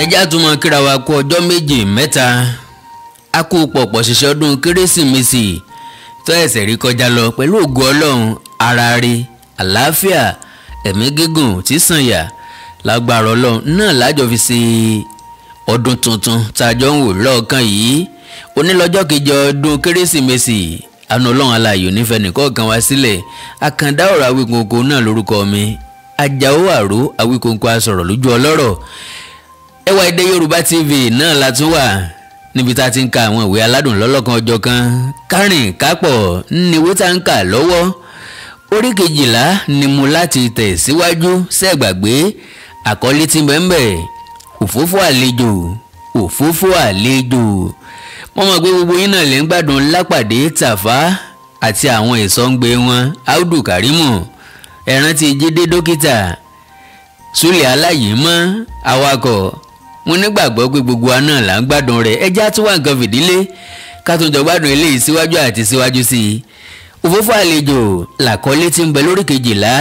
Ẹjẹ́ àtúmọ̀ kíra wa kú ọjọ́ méjì mẹ́ta, a kú pọ̀pọ̀ ṣiṣẹ́ ọdún Kérésìmesì tó ẹ̀sẹ̀ rí kọjá lọ pẹ̀lú ògo Ọlọ́run, ara rí àlàáfíà, ẹ̀mí gígùn tí sànyà lágbára Ọlọ́run náà lájọ fi ṣe ọdún tuntun tá a jọ ń wò lọ́ọ̀kan yìí. Onílọ́jọ́ kejì ọdún Kérésìmesì, àánú Ọlọ́run alààyè onífẹ́ nìkọ̀ọ̀kan wá sílẹ̀. Àkàndá ọ̀rọ̀ Awíkonko náà lórúkọ mi, Àjàó Àró Awíkonko asọ̀rọ̀ lójú ọlọ́rọ̀. Ẹwà Èdè Yorùbá TV náà la tún wà níbi tá a ti ń ka àwọn ìwé aládùn lọ́lọ́kan ọjọ́ kan. Kárìn kápọ̀ níwé tá ń kà lọ́wọ́. Orí kejìlá ni mo láti tẹ̀ síwájú sẹ́gbàgbé àkọlé tí bẹ́ẹ̀ òfófó àlejò, òfófó àlejò. Mo mọ̀ pé gbogbo yín náà lè ń gbádùn Lápàdé Tàfá àti àwọn ìsọ̀ǹgbẹ wọn, Audu Karimu, ẹ̀rántí ti Jídé Dókítà, Súlẹ̀ Aláyìímọ́, awakọ̀. Mo nígbàgbọ́ pé gbogbo wa náà là ń gbádùn rẹ̀. Ẹjẹ́ á tún wá nǹkan fìdílé ká tún jọ gbádùn eléyìí síwájú àti síwájú sí i. Òfófó àlejò làkọlé tí ń bẹ lórí kejìlá.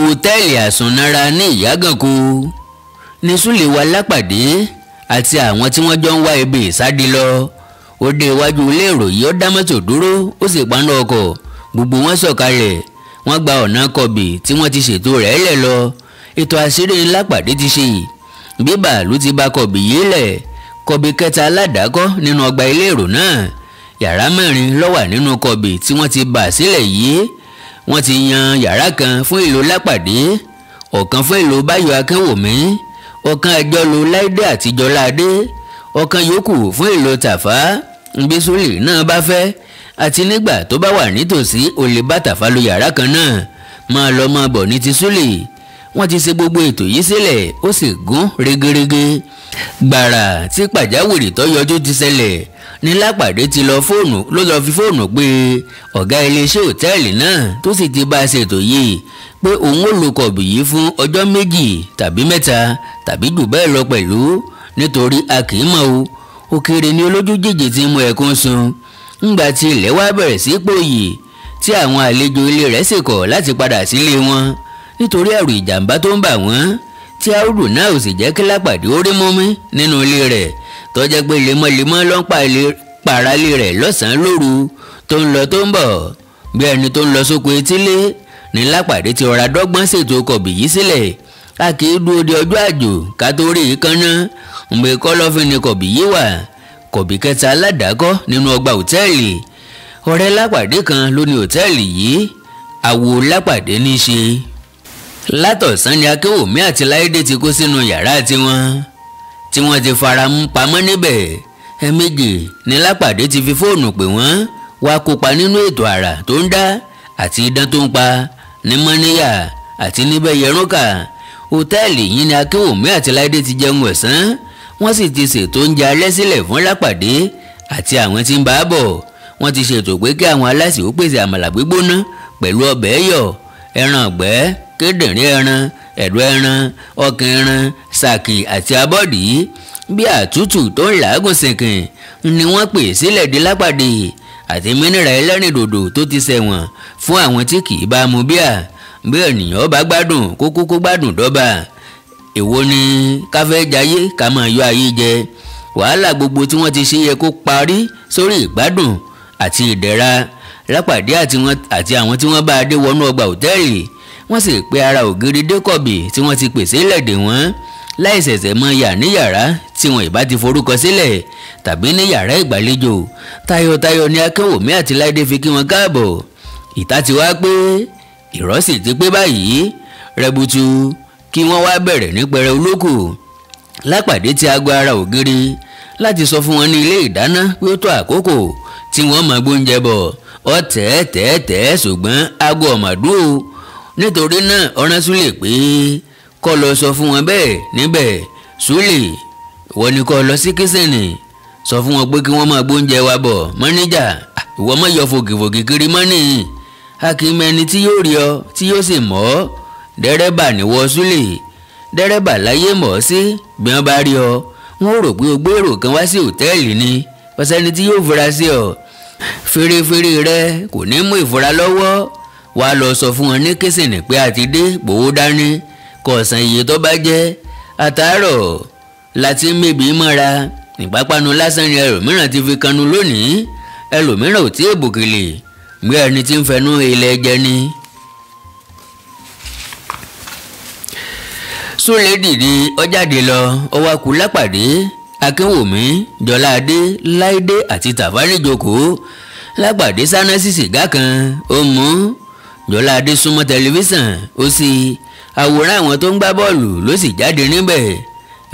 Òtẹ́ẹ̀lì àsùnnára ní Ìyágànkù ní Súlẹ̀ wa Lápàdé àti àwọn tí wọ́n jọ ń wá ibi ìsádi lọ. Ó dé iwájú ilé èrò yìí, ó dá mọ́tò dúró, ó sì paná ọkọ̀. Gbogbo wọn sọ̀kalẹ̀, wọ́n gba ọ̀nà kọ̀bì tí wọ́n ti ṣètò rẹ̀ lẹ̀ lọ. Ètò àṣírí Lápàdé ti ṣe bí bàálù ti ba kọ̀bì yìí lẹ̀. Kọ̀bì kẹta aládàákọ́ nínú ọgbà ilé èrò náà. Yàrá mẹ́rin ló wà nínú kọ̀bì tí wọ́n ti bà sílẹ̀ yìí. Wọ́n ti yan yàrá kan fún ìlú Lápàdé, ọ̀kan fún ìlú Báyọ̀ Akínwùmí, ọ̀kan àjọlò Láìdé àti Jọládé, ọ̀kan yòókù fún ìlú Tàfá. Bí Súlè náà bá fẹ́ àti nígbà tó bá wà nítòsí, ó lè bá Tàfá lo yàrá kan náà, máa lọ máa bọ̀ ní ti Súlè. Wọ́n ti ṣe gbogbo ètò yìí sílẹ̀, ó sì gún régérégé. Gbàrà tí pàjáwìrì tó yọjú ti ṣẹlẹ̀ ní Lápàdé ti lọ fóònù ló lọ fi fóònù pé ọ̀gá iléeṣẹ́ òtẹ́ẹ̀lì náà tó sì ti bá a ṣètò yìí pé òun ó lo kọ̀bì yìí fún ọjọ́ méjì tàbí mẹ́ta tàbí jù bẹ́ẹ̀ lọ pẹ̀lú, nítorí a kì í mọ̀ o, òkèrè ni olójú jìjì ti mú ẹkún sun. Ńgbà tí ilẹ̀ wá bẹ̀rẹ̀ sí pòyì tí àwọn àlejò ilé rẹ̀ sì kọ̀ láti padà sílé wọn nítorí ẹ̀rù ìjàmbá tó ń bà wọ́n, tí Audu náà ò sì jẹ́ kí Lápàdé ó rí mú mi nínú ilé rẹ̀ tó jẹ́ pé lemọ́lemọ́ ló ń pàrálé rẹ̀ lọ́sàn-án lóru tó ń lọ tó ń bọ̀ bí ẹni tó ń lọ sóko etílé. Ní Lápàdé ti ọ̀rá dọ́gbọ́n ṣètò kọ̀bì yìí sílẹ̀. A kì í dúró de ọjọ́ àjò ká tó rí i kánná ǹgbẹ́ kọ́lọ́fín ni kọ̀bì yìí wà. Kọ̀bì kẹta aládàákọ́ nínú ọgbà òtẹ́ẹ̀lì. Ọ̀rẹ́ Lápàdé kan ló ní òtẹ́ẹ̀lì yìí, àwo Lápàdé ní í ṣe. Látọ̀sán ni Akínwùmí àti Láìdé ti kó sínú yàrá tiwọn tí wọ́n ti fara pamọ́ níbẹ̀. Ẹ̀ẹ̀mejì ni Lápàdé ti fi fóònù pè wọ́n wá kópa nínú ètò àrà tó ń dá àti idán tó ń pa ní Mọ́níyà àti níbẹ̀ Yẹrúnkà. Òtẹ́ẹ̀lì yìí ni Akínwùmí àti Láìdé ti jẹun ọ̀sán, wọ́n sì ti ṣètò oúnjẹ alẹ́ sílẹ̀ fún Lápàdé àti àwọn tí ń bá bọ̀. Wọ́n ti ṣètò pé kí àwọn aláṣẹ ó pèsè àmàlà gbígbóná pẹ̀lú ọbẹ̀ ẹ̀yọ̀, ẹran ọ̀gbẹ́, kíndìnrín ẹran, ẹ̀dọ̀ ẹran, ọkàn ẹran, sàkì àti abọ́dì. Bí àtútù tó ń làágùn sìnkìn ni wọ́n pè sílẹ̀ dé Lápàdé àti mínírà ẹlẹ́rìndòdò tó ti ṣẹ̀wọ̀n fún àwọn tí kì í bá mu bíà. Bí ènìyàn bá gbádùn kókó kó gbádùn dọ́bà. Èwo ni ká fẹ́ jayé ká máa yọ ayé jẹ? Wàhálà gbogbo tí wọ́n ti ṣe yẹ kó parí sórí ìgbádùn àti ìdẹ̀ra. Lápàdé àti àwọn tí wọ́n bá a dé wọnú ọgbà òtẹ́ẹ̀lì, wọ́n sì pe ara ògiri dékọ̀bì tí wọ́n ti pèsè lẹ̀dẹ̀ wọ́n láì ṣẹ̀ṣẹ̀ mọ yà ní yàrá tí wọn ìbá ti forúkọ sílẹ̀ tàbí ní yàrá ìgbàlejò. Tayọ̀tayọ̀ ni Akínwùmí àti Láìdé fi kí wọn káàbọ̀. Ìta ti wá pé ìrọ́sì ti pé báyìí rẹ̀bùtù kí wọ́n wá bẹ̀rẹ̀ ní pẹrẹ olókù. Lápàdé ti aago ara ògiri láti sọ fún wọn ní ilé ìdáná pé ó tó àkókò tí wọ́n máa gbóúnjẹ bọ̀. Ọ tẹ́ẹ̀tẹ́ẹ̀tẹ́ ṣùgbọ́n aago ọ̀màdún o. Nítorí náà ọ̀rán Súlè pé kó lọ sọ fún wọn bẹ́ẹ̀ níbẹ̀. Súlè, ìwọ ni kó lọ sí kísìnì sọ fún wọn pé kí wọ́n máa gbóúnjẹ wa bọ̀. Mọ́níjà, ìwọ má yọ fòkìfòkì kiri mọ́nì, a kì í mọ ẹni tí yóò rí ọ tí yóò sì mọ̀ ọ́. Dẹ́rẹ́bà níwọ Súlè, dẹ́rẹ́bà láyé mọ̀ ọ́ sí. Bí wọ́n bá rí ọ, wọ́n rò pé o gbé èrò kan wá sí òtẹ́ẹ̀lì ni, ọ̀sẹ́ni tí yóò fura sí ọ. Fèrèfèrè rẹ kò ní mú ìfura lọ́wọ́. Wàá lọ sọ fún wọn ní kísìnì pé a ti dé, gbowó dání, kó san iye tó bá jẹ́. Àtàárọ̀ láti mẹ́bí mọ́ra, ìpápánu lásán ni ẹlòmíràn ti fi kanu lónìí, ẹlòmíràn ò tí ì bòkèlè bí ẹni tí ń fẹnu ilẹ̀ jẹ ni. Súlè dìde ó jáde lọ, ó wá kú Lápàdé, Akínwùmí, Jọládé, Láìdé àti Tàfá níjókòó. Lápàdé sáná sí sìgá kan, ó mú. Jọládé súnmọ́ tẹlifíṣàn, ó sì àwòrán àwọn tó ń gbá bọ́ọ̀lù ló sì jáde níbẹ̀.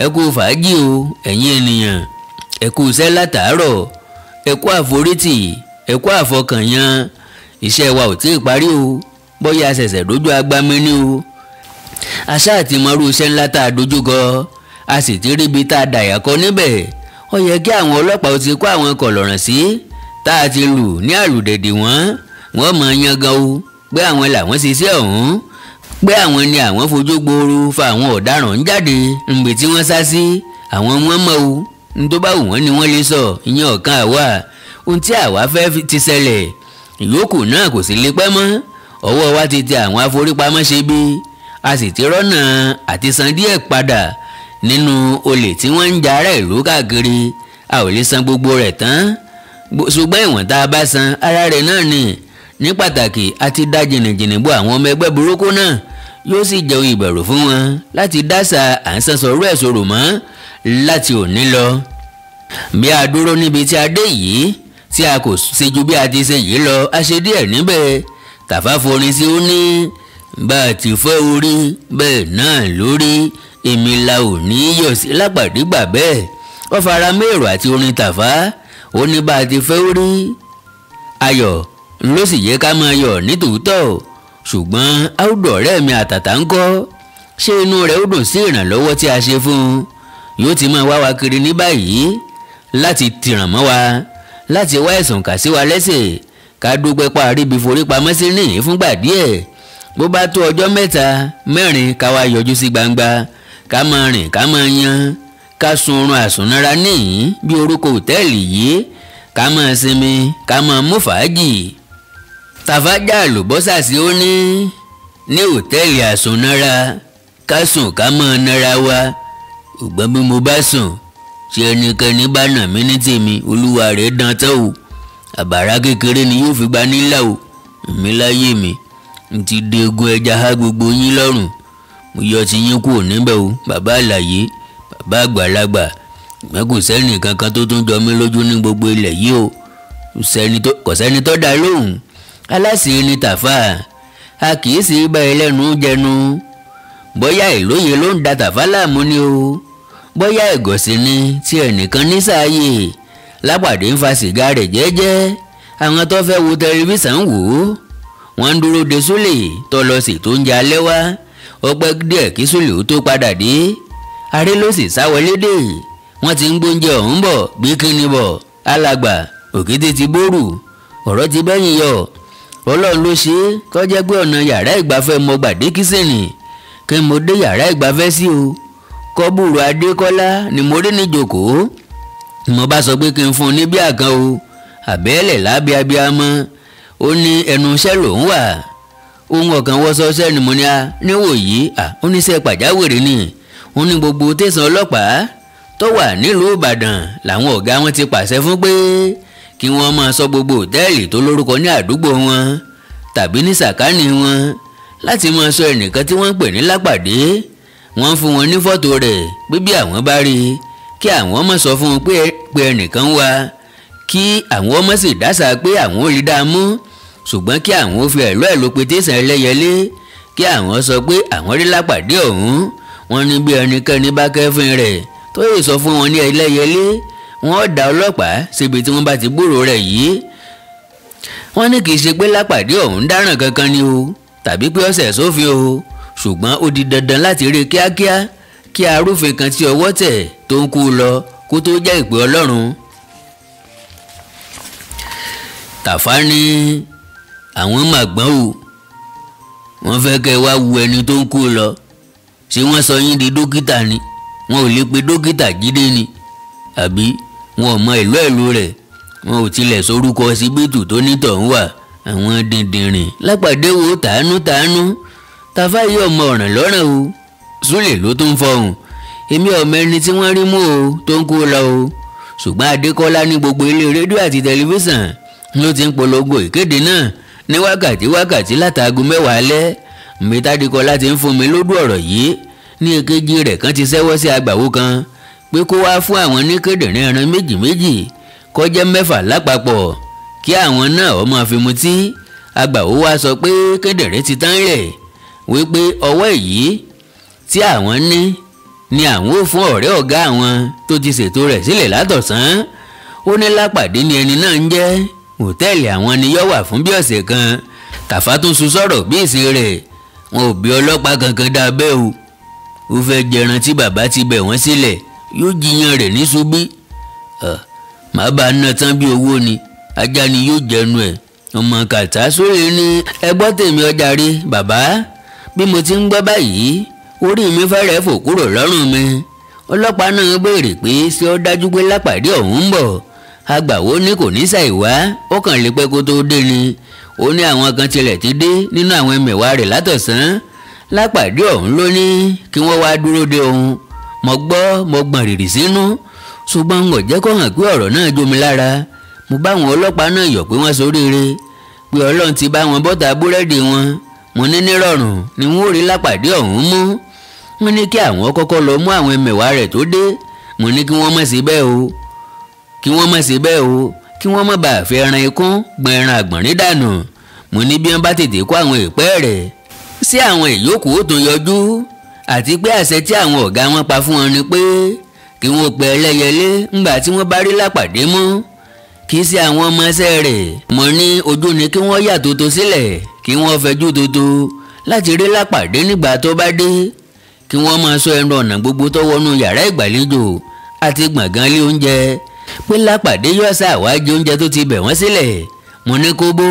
Ẹ kú fàájì o ẹ̀yin ènìyàn, ẹ kú iṣẹ́ látàárọ̀, ẹ kú àforítì, ẹ kú àfọkànyàn. Iṣẹ́ wa ò tí ì parí o, bóyá a ṣẹ̀ṣẹ̀ dójú agbami ní o. Àṣà àti mọ̀rú iṣẹ́ ńlá tá a dojú kọ, a sì ti ríbi tá a dàyà kọ níbẹ̀. Ó yẹ kí àwọn ọlọ́pàá ó ti kó àwọn kọ̀lọ̀ràn sí tá a ti lù ní àlùdẹ̀dẹ̀ wọ́n. Wọ́n mọ̀ yan gan o pé àwọn làwọn ṣiṣẹ́ ọ̀hún, pé àwọn ni àwọn fojú gbooru fa àwọn ọ̀daràn ń jáde ńgbè tí wọ́n sá sí. Àwọn wọn mọ̀ o, ní tó bá wù wọ́n ni wọ́n lè sọ, ìyẹn ọ̀kan àwa. Ohun tí àwa fẹ́ ti ṣẹlẹ̀, ìyókù náà kò sì lè pẹ́ mọ́. Ọwọ́ wa ti tẹ àwọn aforípamọ́ ṣe bí, a sì ti rọ́nà àti san díẹ̀ padà nínú olè tí wọ́n ń ja ará ìlú káàkiri. A ò lè san gbogbo rẹ̀ tán, ṣùgbọ́n ìwọ̀n tá a bá san ara rẹ̀ náà ni. Ní pàtàkì, a ti dá jìnnìjìnnì bo àwọn ọmọ ẹgbẹ́ burúkú náà, yóò sì jẹun ìbẹ̀rù fún wọn láti dáṣà à ń san sọ̀rọ̀ ẹ̀ sọ̀rọ̀ mọ́ láti òní lọ. Bí a dúró níbi tí a dé yìí, tí a kò ṣe ju bí a ti ṣe yìí lọ, a ṣe díẹ̀ níbẹ̀. Tàfá forin sí ó ní bá a ti fẹ́ orí bẹ́ẹ̀ náà lórí, èmi la ò ní yọ̀ sí. Lápàdé gbà bẹ́ẹ̀, ó fara mẹ́rọ àti orin Tàfá. Ó ní bá a ti fẹ́ orí ayọ̀ ló sì yẹ ká máa yọ̀ nítòótọ́, ṣùgbọ́n áùdọ̀ ọ̀rẹ́ mi àtàtà ń kọ́, ṣé inú rẹ̀ ó dùn sí ìrànlọ́wọ́ tí a ṣe fún un? Yóò ti máa wá wa kiri ní báyìí láti tìràn mọ́ wa, láti wá ẹ̀sùn kà sí wa lẹ́sẹ̀. Ká dúpẹ́ pa àríbi forí pamọ́ sí níyìn fúngbà díẹ̀. Bó bá tó ọjọ́ mẹ́ta mẹ́rin ká wá yọjú sí gbangba, ká máa rìn ká máa yan, ká sun oorun àsùnnára níyìn bí orúkọ òtẹ́ẹ̀lì yìí, ká máa sinmi, ká máa mú fàájì. Tàfá já àlùbọ́sà sí ó ní òtẹ́ẹ̀lì àsùnnára, ká sùn ká máa nara wa. Ṣùgbọ́n bí mo bá sùn, ṣé ẹnikẹ́ni bá nà mí ní tèmi, olúwa rẹ̀ dán tán o. Àbàrá kékeré ni yóò fi gba nílà o. Èmi láyé mi n ti de egun ẹja há gbogbo yín lọ́rùn. Mo yọ ti yín kúrò níbẹ̀ o, bàbá àlàyé, bàbá àgbàlagbà. Ìgbẹ́ kò sẹ́ni kankan tó tún jọ mí lójú ní gbogbo ilẹ̀ yìí o. Kò sẹ́ni tó dá lóhùn. Aláṣẹ ni Tàfá, a kì í sì bá ẹlẹ́nu jẹnu. Bóyá ìlóye ló ń da Tàfá láàmú ni o, bóyá ẹ̀gọ̀sì ni tí ẹnìkan ní sáàyè. Lápàdé ń fa sìgá rẹ̀ jẹ́jẹ́, àwọn tó fẹ́ wo tẹlifíṣàn wò ó. Wọ́n ń dúró de Súlè tó lọ sí tó ń jẹ alẹ́ wá. Ó pẹ́ díẹ̀ kí Súlè ó tó padà dé. Aré ló sì sá wọlé dé. Wọ́n ti ń gbóúnjẹ ọ̀hún bọ̀ gbé kíni bọ̀. Alàgbà òkété ti bórù, ọ̀rọ̀ ti bẹ́yìn yọ. Ọlọ́run ló ṣe é tó jẹ́ pé ọ̀nà yàrá ìgbafẹ́ mo gbàdé kísìnì. Kí mo dé yàrá ìgbafẹ́ sí o, Kọ́bùrù Adékọ́lá ni mo rí níjókòó. Mo bá sọ pé kí n fún un ní bí àkàn o, àbẹ́lẹ̀ lábẹ́ abiyamọ. Ó ní ẹnu iṣẹ́ lòún wà. Ohun ọ̀kan wọ́sọ̀ọ́sẹ́ ni mo ní a níwòyí. Ó ní iṣẹ́ pàjáwìrì ni. Ó ní gbogbo tẹ̀sán ọlọ́pàá tó wà nílùú Ìbàdàn làwọn ọ̀gá wọn ti pàṣẹ fún pé kí wọ́n máa sọ gbogbo òtẹ́ẹ̀lì tó lórúkọ ní àdúgbò wọn tàbí ní sàkání wọn láti máa sọ ẹnìkan tí wọ́n ń pè ní Lápàdé. Wọ́n fún wọn ní fọ́tò rẹ̀ pé bí àwọn bá rí i kí àwọn má sọ fún un pé ẹnìkan wá, kí àwọn má sì dáṣà pé àwọn ò lè dá a mú, ṣùgbọ́n kí àwọn ó fi ẹ̀lú ẹ̀ ló pe tẹ̀sán Ẹlẹ́yẹlé, kí àwọn sọ pé àwọn rí Lápàdé ọ̀hún. Wọ́n ní bí ẹnikẹ́ni bá kẹ́fín rẹ̀ tó yẹ sọ fún wọn ní Ẹlẹ́yẹlé, wọ́n dá ọlọ́pàá síbi tí wọ́n bá ti gbúròó rẹ̀ yìí. Wọ́n ní kì í ṣe pé Lápàdé ọ̀hún dáràn kankan ni o, tàbí pé ọ̀sẹ̀ sófin o, ṣùgbọ́n ó di dandan láti rí kíákíá kí arúfin kan tí ọwọ́ tẹ̀ tó ń kú lọ kó tó jẹ́ ìpè Ọlọ́run. Tàfá ní àwọn màgbọ́n o, wọ́n fẹ́ kẹ́ wá wu ẹni tó ń kú lọ. Ṣé wọ́n sọ yín di dókítà ni? Wọn ò lè pe dókítà Jídé ni, àbí wọn ò mọ ìlú ẹ̀lú rẹ̀, wọn ò tilẹ̀ sorúkọ síbítù tó nítọ̀hún wà. Àwọn dìndìnrìn Lápàdé wo tàánú tàánú. Tàfá yìí ọmọ ọ̀ràn lọ́rùn o. Súlè ló tún fọhùn. Èmi ọmọ ẹni tí wọ́n rí mú o tó ń kó lọ o. Ṣùgbọ́n Adékọ́lá ní gbogbo ilé rédíò àti tẹlifíṣàn ló ti ń polongo ìkéde náà ní wákàtí wákàtí látàgò 10 alẹ́. Mẹ́tàdékọ́lá ti ń fún mi lódú ọ̀rọ̀ yìí ní èkejì rẹ̀ kan ti ṣẹ́wọ́ sí agbàwo kan pé kó wá fún àwọn ní kíndìnrín ẹran méjì méjì kó jẹ́ 6 lápapọ̀ kí àwọn náà ó máa fi mutí. Agbàwo wá sọ pé kíndìnrín ti tán rẹ̀, wípé ọwọ́ èyí tí àwọn ní ni àwọn ò fún ọ̀rẹ́ ọ̀gá àwọn tó ti ṣètò rẹ̀ sílẹ̀ látọ̀sán. Ó ní Lápàdé ni ẹni náà ń jẹ́, hòtẹ́ẹ̀lì àwọn ni yóò wà fún bí ọ̀sẹ̀ kan. Tàfá tún sun sọ̀rọ̀ bí ìsìn rẹ̀, wọn ò bí ọlọ́pàá kankan dá bẹ́ẹ̀ o. Ó fẹ́ jẹran tí bàbá ti bẹ̀ wọ́n sílẹ̀, yóò jiyàn rẹ̀ ní ṣubí. Màá bá ná tán bí owó ni, ajá ni yóò jẹnu ẹ̀. Ọmọ kàtá sórí ní ẹgbọ́ tèmi ọjà rí bàbá. Bí mo ti ń gbọ́ báyìí, orí mi fẹ́rẹ̀ fò kúrò lọ́rùn mi. Ọlọ́pàá náà béèrè pé ṣé ó dájú pé Lápàdé ọ̀hún ń bọ̀. Agbàwo ní kò ní ṣàìwá, ó kàn lè pẹ́ kó tó dé ni. Ó ní àwọn kan tilẹ̀ ti dé nínú àwọn ẹmẹ̀wà rẹ̀ látọ̀sán. Lápàdé ọ̀hún ló ní kí wọ́n wá dúró de òun. Mo gbọ́ mo gbọ̀n rìrì sínú, ṣùgbọ́n n ò jẹ́ kó hàn pé ọ̀rọ̀ náà jó mi lára. Mo bá àwọn ọlọ́pàá náà yọ̀ pé wọ́n ṣoríire, pé Ọlọ́run ti bá wọn bọ́ta búrẹ́dì wọn. Mo ní nírọ̀rùn ni wọ́n ò rí Lápàdé ọ̀hún mú. Wọ́n ní kí àwọn kọ́kọ́ lọ mú àwọn ẹmẹ̀wà rẹ̀ tó dé. Mo ní kí wọ́n má ṣe bẹ́ẹ̀ o, kí wọ́n má ṣe bẹ́ẹ̀ o, kí wọ́n má bàa fi ẹran ikún gbọ̀n ẹran àgbọ̀nrín dànù. Mo ní bí wọ́n bá tètè kó àwọn ìpẹ́ rẹ̀ sí àwọn ìyókù ó tún yọjú, àti pé àṣẹ tí àwọn ọ̀gá wọn pa fún wọn ni pé kí wọ́n pe ẹlẹ́yẹlé ńgbà tí wọ́n bá rí Lápàdé mú, kì í ṣe àwọn ọmọọṣẹ́ rẹ̀. Mo ní ojú ni kí wọ́n yà tótó sílẹ̀, kí wọ́n fẹjú tótó láti rí Lápàdé nígbà tó bá dé, kí wọ́n máa sọ ẹnu ọ̀nà gbogbo tó wọnú yàrá ìgbàlejò àti gbọ̀ngàn ilé oúnjẹ, pé Lápàdé yóò ṣàwájú oúnjẹ tó ti bẹ̀ wọ́n sílẹ̀. Mo ní kó bó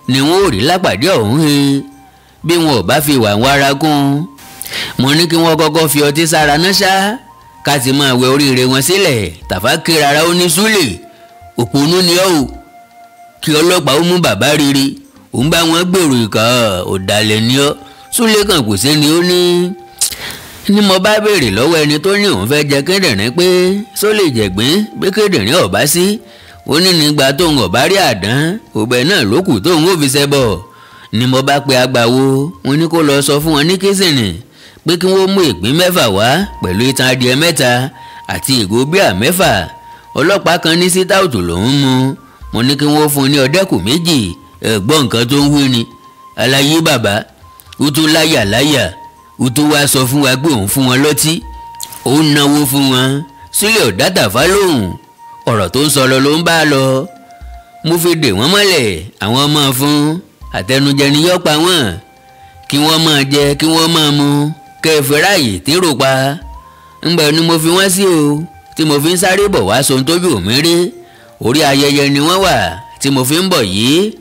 ni wọ́n ò rí Lápàdé ọ̀hún he bí wọn ò bá fi ìwà wọn ara kún. Mo ní kí wọ́n kọ́kọ́ fi ọtí sára náà ṣá, ká ti máa wẹ oríire wọn sílẹ̀. Tàfá ké rárá ó ní Súlè, òpònú ni ọ́ o, kí ọlọ́pàá ó mú bàbá rere, òun bá wọn gbèrò ìkà, ọ̀dàlẹ̀ ni ọ́. Súlè kàn kò sẹ́ni ó ní. Ní mo bá béèrè lọ́wọ́ ẹni tó ní òun fẹ́ jẹ kíndìnrín pé só lè jẹ̀gbín bí kíndìnrín ọ̀bá sí. Ó ní nígbà tóun ọ̀bá rí àdán, òbẹ̀ náà ló kù tóun ó fi ṣẹbọ. Ni mo bá pe agbàwo, wọn ní kó lọ sọ fún wọn ní kísìnì pé kí wọ́n mú ìgbín 6 wá pẹ̀lú itan adìẹ 3 àti ìgò bíà 6. Ọlọ́pàá kan ní sítáùtù lòún mu. Mo ní kí wọ́n fún un ní ọ̀dẹ́kù 2. Ẹ̀gbọ́n nǹkan tó ń wí ni aláyé bàbá, ó tún láyà láyà, ó tún wá sọ fún wa pé òun fún wọn lọ́tí, òun náwó fún wọn. Sílẹ̀ ọ̀dá Tàfá lóhùn, ọ̀rọ̀ tó ń sọ lọ ló ń bá lọ. Mo fi dè wọ́n mọ́lẹ̀, àwọn ọmọ fún àtẹnujẹ ni yọ́ pa wọ́n, kí wọ́n máa jẹ kí wọ́n máa mu, kẹfẹ́ ráàyè térò pa. Ńgbà ni mo fi wọ́n sí o, tí mo fi ń sáré bọ̀ wá sohun tójú mi rí. Orí ayẹyẹ ni wọ́n wà tí mo fi ń bọ̀ yìí.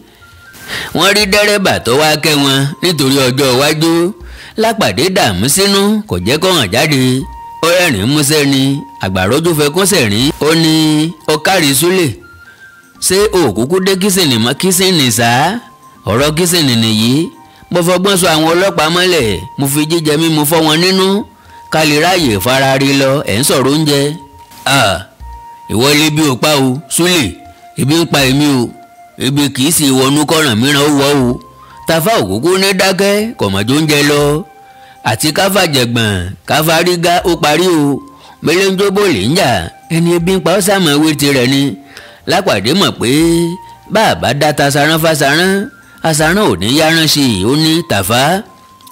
Wọ́n rí dẹ́rẹ́bà tó wá kẹ́ wọn nítorí ọjọ́ iwájú. Lápàdé dààmú sínú, kò jẹ́ kó hàn jáde. Ó rẹ́rìn-ín músẹ́ ni, àgbàrójú fẹ́ kún sẹ̀rín. Ó ní ọ̀kárí Súlè, ṣé òkúkú dé kísìnì mọ́ kísìnì sá? Ọ̀rọ̀ kísìnì nìyí. Mo fọgbọ́n sọ àwọn ọlọ́pàá mọ́lẹ̀, mo fi jíjẹ mímu fọ́ wọn nínú, ká lè ráàyè fara rí lọ. Ẹ̀ ń sọ̀rọ̀ oúnjẹ. Ìwọ ilé bí o pa o Súlè, ebi ń pa èmi o, ebi kì í sì wọnú kọ́ràn mìíràn ó wọ́ o. Tàfá òkúkú ní dákẹ́, kọ̀mọ̀jó oúnjẹ lọ. Àti káfàjẹ̀gbọ̀n káfárígá ó parí o. Mẹlẹ́njó bòlì ń jà, ẹni ebi ń pa ó sàmọ̀ ewé tirẹ̀ ni. Lápàdé mọ̀ pé bàbá dáta saran fásaran, asaran ò ní yárán sí i. Ó ní Tàfá,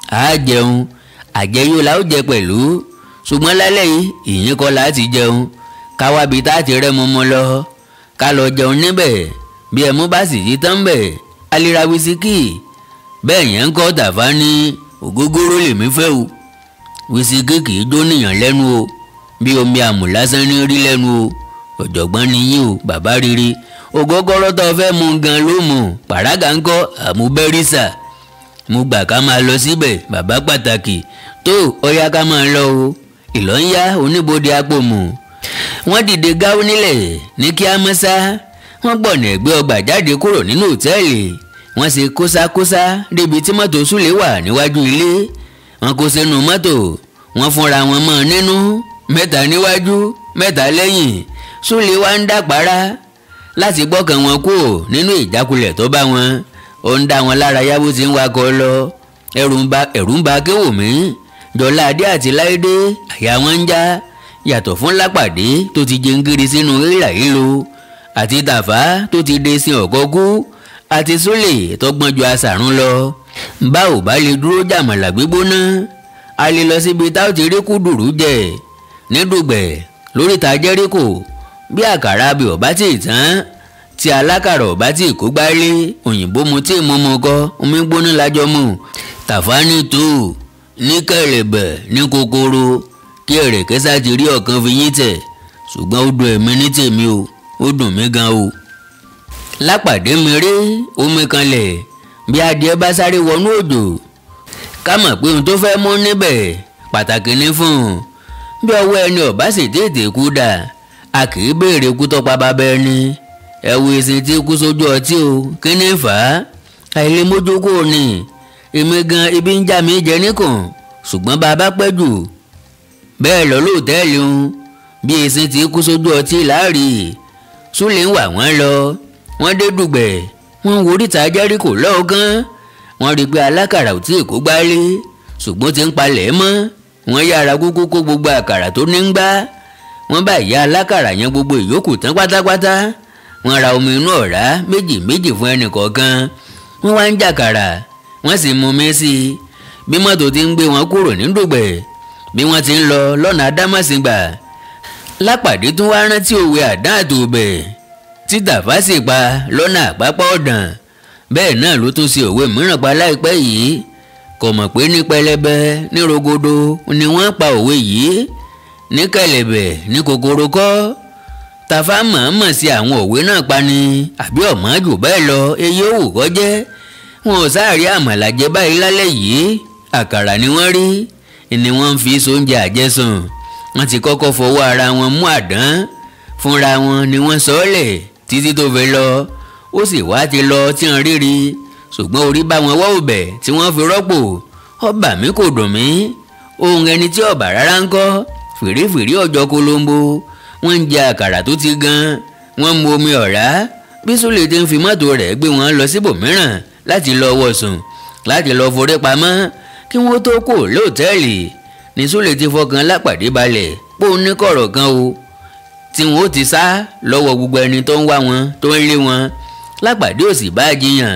á jẹun, àjẹyó la ó jẹ pẹ̀lú, ṣùgbọ́n lálẹ́ yìí ìyín kọ́ la ti jẹun. Káwábi tá a ti rẹ́ mọ́mọ́ lọ, ká lọ jẹun níbẹ̀. Bí ẹmu bá sì yí tán bẹ̀, alira wísíkì. Bẹ́ẹ̀ yẹn ń kọ́ Tàfá ní ògógóró lèmi fẹ́ o, wísíkì kì í jó níyàn lẹ́nu o, bí omi àmù lásán ní rí lẹ́nu o. Ọ̀jọ̀gbọ́n ni yín o bàbá rere, ògógóró tó fẹ́ mu gan ló mu. Pàrágà ń kọ́ àmúbẹ́rísà. Mo gbà ká máa lọ síbẹ̀ bàbá pàtàkì, tó ọya ká máa lọ o. Ìlọ ń yá oníbodè apòmù. Wọ́n dìde gáú nílẹ̀ ní kí á mọ́sá. Wọ́n gbọ̀nà ẹ̀gbẹ́ ọgbà jáde kúrò nínú òtẹ́ẹ̀lì. Wọ́n ṣe kósákósá débi tí mọ́tò Súlè wà níwájú ilé. Wọ́n kó sínú mọ́tò, Wọ́n fúnra wọn mọ́ nínú, mẹ́ta níwájú mẹ́ta lẹ́yìn. Súlè wá ń dàpárá láti gbọ́kàn wọn kúrò nínú ìjákulẹ̀ tó bá wọn. Ó ń dá wọn lára yá bó ti ń wakọ̀ lọ. Ẹ̀rù ń ba Akéwùmí, Jọládé àti Láìdé, àyà wọn ń já. Yàtọ̀ fún Lápàdé tó ti jẹngírí sínú hílà hílo, àti Tàfá tó ti dé sin ọ̀kọ́kú, àti Súlè tó gbọ́n ju àṣàrún lọ. Bá ò bá lè dúró jàmàlà gbígbóná, a lè lọ síbi tá ò ti rí kúdùrú jẹ ní Dùgbẹ̀ lóríta Jẹ́ríkò. Bí àkàrà abẹ ọ̀bá tí ì tán, tí alákàrà ọ̀bá tí kò gbálé, òyìnbó mu tí mo mu kọ́, omi gbóná lájọ mu. Tàfá ní tó ní kẹ̀lẹ̀bẹ̀ ní kòkòrò kí ẹ̀rẹ̀kẹ́ sá ti rí ọ̀kan fi yín tẹ̀, ṣùgbọ́n ó dùn ẹ̀mí ní tèmi o, ó dùn mí gan o. Lápàdé mi rí omi kanlẹ̀ bí adìẹ bá sáré wọnú òjò, ká mọ̀ pé ohun tó fẹ́ mú níbẹ̀ pàtàkì ní fún un. Bí ọwọ́ ẹni ọ̀bá sì tètè kú dà, a kì í béèrè kú tọ́pa bàbá ẹni. Ẹ̀wù ìsìn tí kú sójú ọtí o, kí ni fà á? Àìlèmójúkú ni. Èmi gan ibi ń já mi jẹ níkùn, ṣùgbọ́n bàbá pẹ́ jù bẹ́ẹ̀ lọ lóòtẹ́ẹ̀lì ń bí ìsìn tí kú sójú ọtí láàrí. Súlè ń wà wọ́n lọ, wọ́n dé Dùgbẹ̀, wọ́n ń wo oríta Jẹ́ríkò lọ́ọ̀gán. Wọ́n rí i pé alákàrà ò tí ì kó gbálé, ṣùgbọ́n ti ń palẹ̀ mọ́. Wọ́n yára kúkú kó gbogbo àkàrà tó ní ń gbá. Wọ́n bá ìyá alákàrà yẹn gbogbo ìyókù tán pátápátá. Wọ́n ra omi inú ọ̀rá méjì méjì fún ẹnì kọ̀ọ̀kan. Wọ́n wá ń jàkàrà, wọ́n sì mú mi sí i. Bí mọ́tò ti ń gbé wọn kúrò ní Dùgbẹ̀, bí wọ́n ti ń lọ lọ́nà Adámàsìngbà, Lápàdé tún wá rántí òwe àdán àtòbẹ̀ tí Tàfá sì pa lọ́nà àpápá ọ̀dàn. Bẹ́ẹ̀ náà ló tún ṣe òwe mìíràn pa láìpẹ́ yìí. Kò mọ̀ pé ní pẹlẹbẹ ní rogodo ni wọ́n pa òwe yìí, ní kẹ̀lẹ̀bẹ̀ ní kòkòrò kọ́. Tàfá mọ̀ọ́mọ̀ sí àwọn òwe náà pa ni, àbí ọ̀mọ́ jù bẹ́ẹ̀ lọ, èyí ó wù kó jẹ́. Wọn ò sáàrí àmàlà jẹ báyìí lálẹ́ yìí, àkàrà ni wọ́n rí ni wọ́n ń fi sóúnjẹ àjẹsùn. Wọ́n ti kọ́kọ́ fọwọ́ ara wọn mú àdán fúnra wọn ni wọ́n sọ ọ́ lẹ̀ títí tó fi lọ. Ó sì wá ti lọ tí wọ́n ríri, ṣùgbọ́n orí bá wọn wọ́ ọbẹ̀ tí wọ́n fi rọ́pò. Ọba mi kò dùn mí, ohun ẹni tí ọba rárá ń kọ́. Fìrífìrí ọjọ́ kolombo, wọ́n ń jẹ àkàrà tó ti gan, wọ́n mu omi ọ̀rá. Bí Súlè ti ń fi mọ́tò rẹ̀ gbé wọn lọ síbòmíràn láti lọ wọ̀sùn, láti lọ forí pamọ́ kí wọ́n tó kò lóòtẹ́ẹ̀lì, ní Súlè ti fọkàn Lápàdé balẹ̀ pé òun ní kọ̀rọ̀ kan o, tí wọn ó ti sá lọ́wọ́ gbogbo ẹni tó ń wá wọn tó ń lé wọn. Lápàdé ò sì bá jiyàn.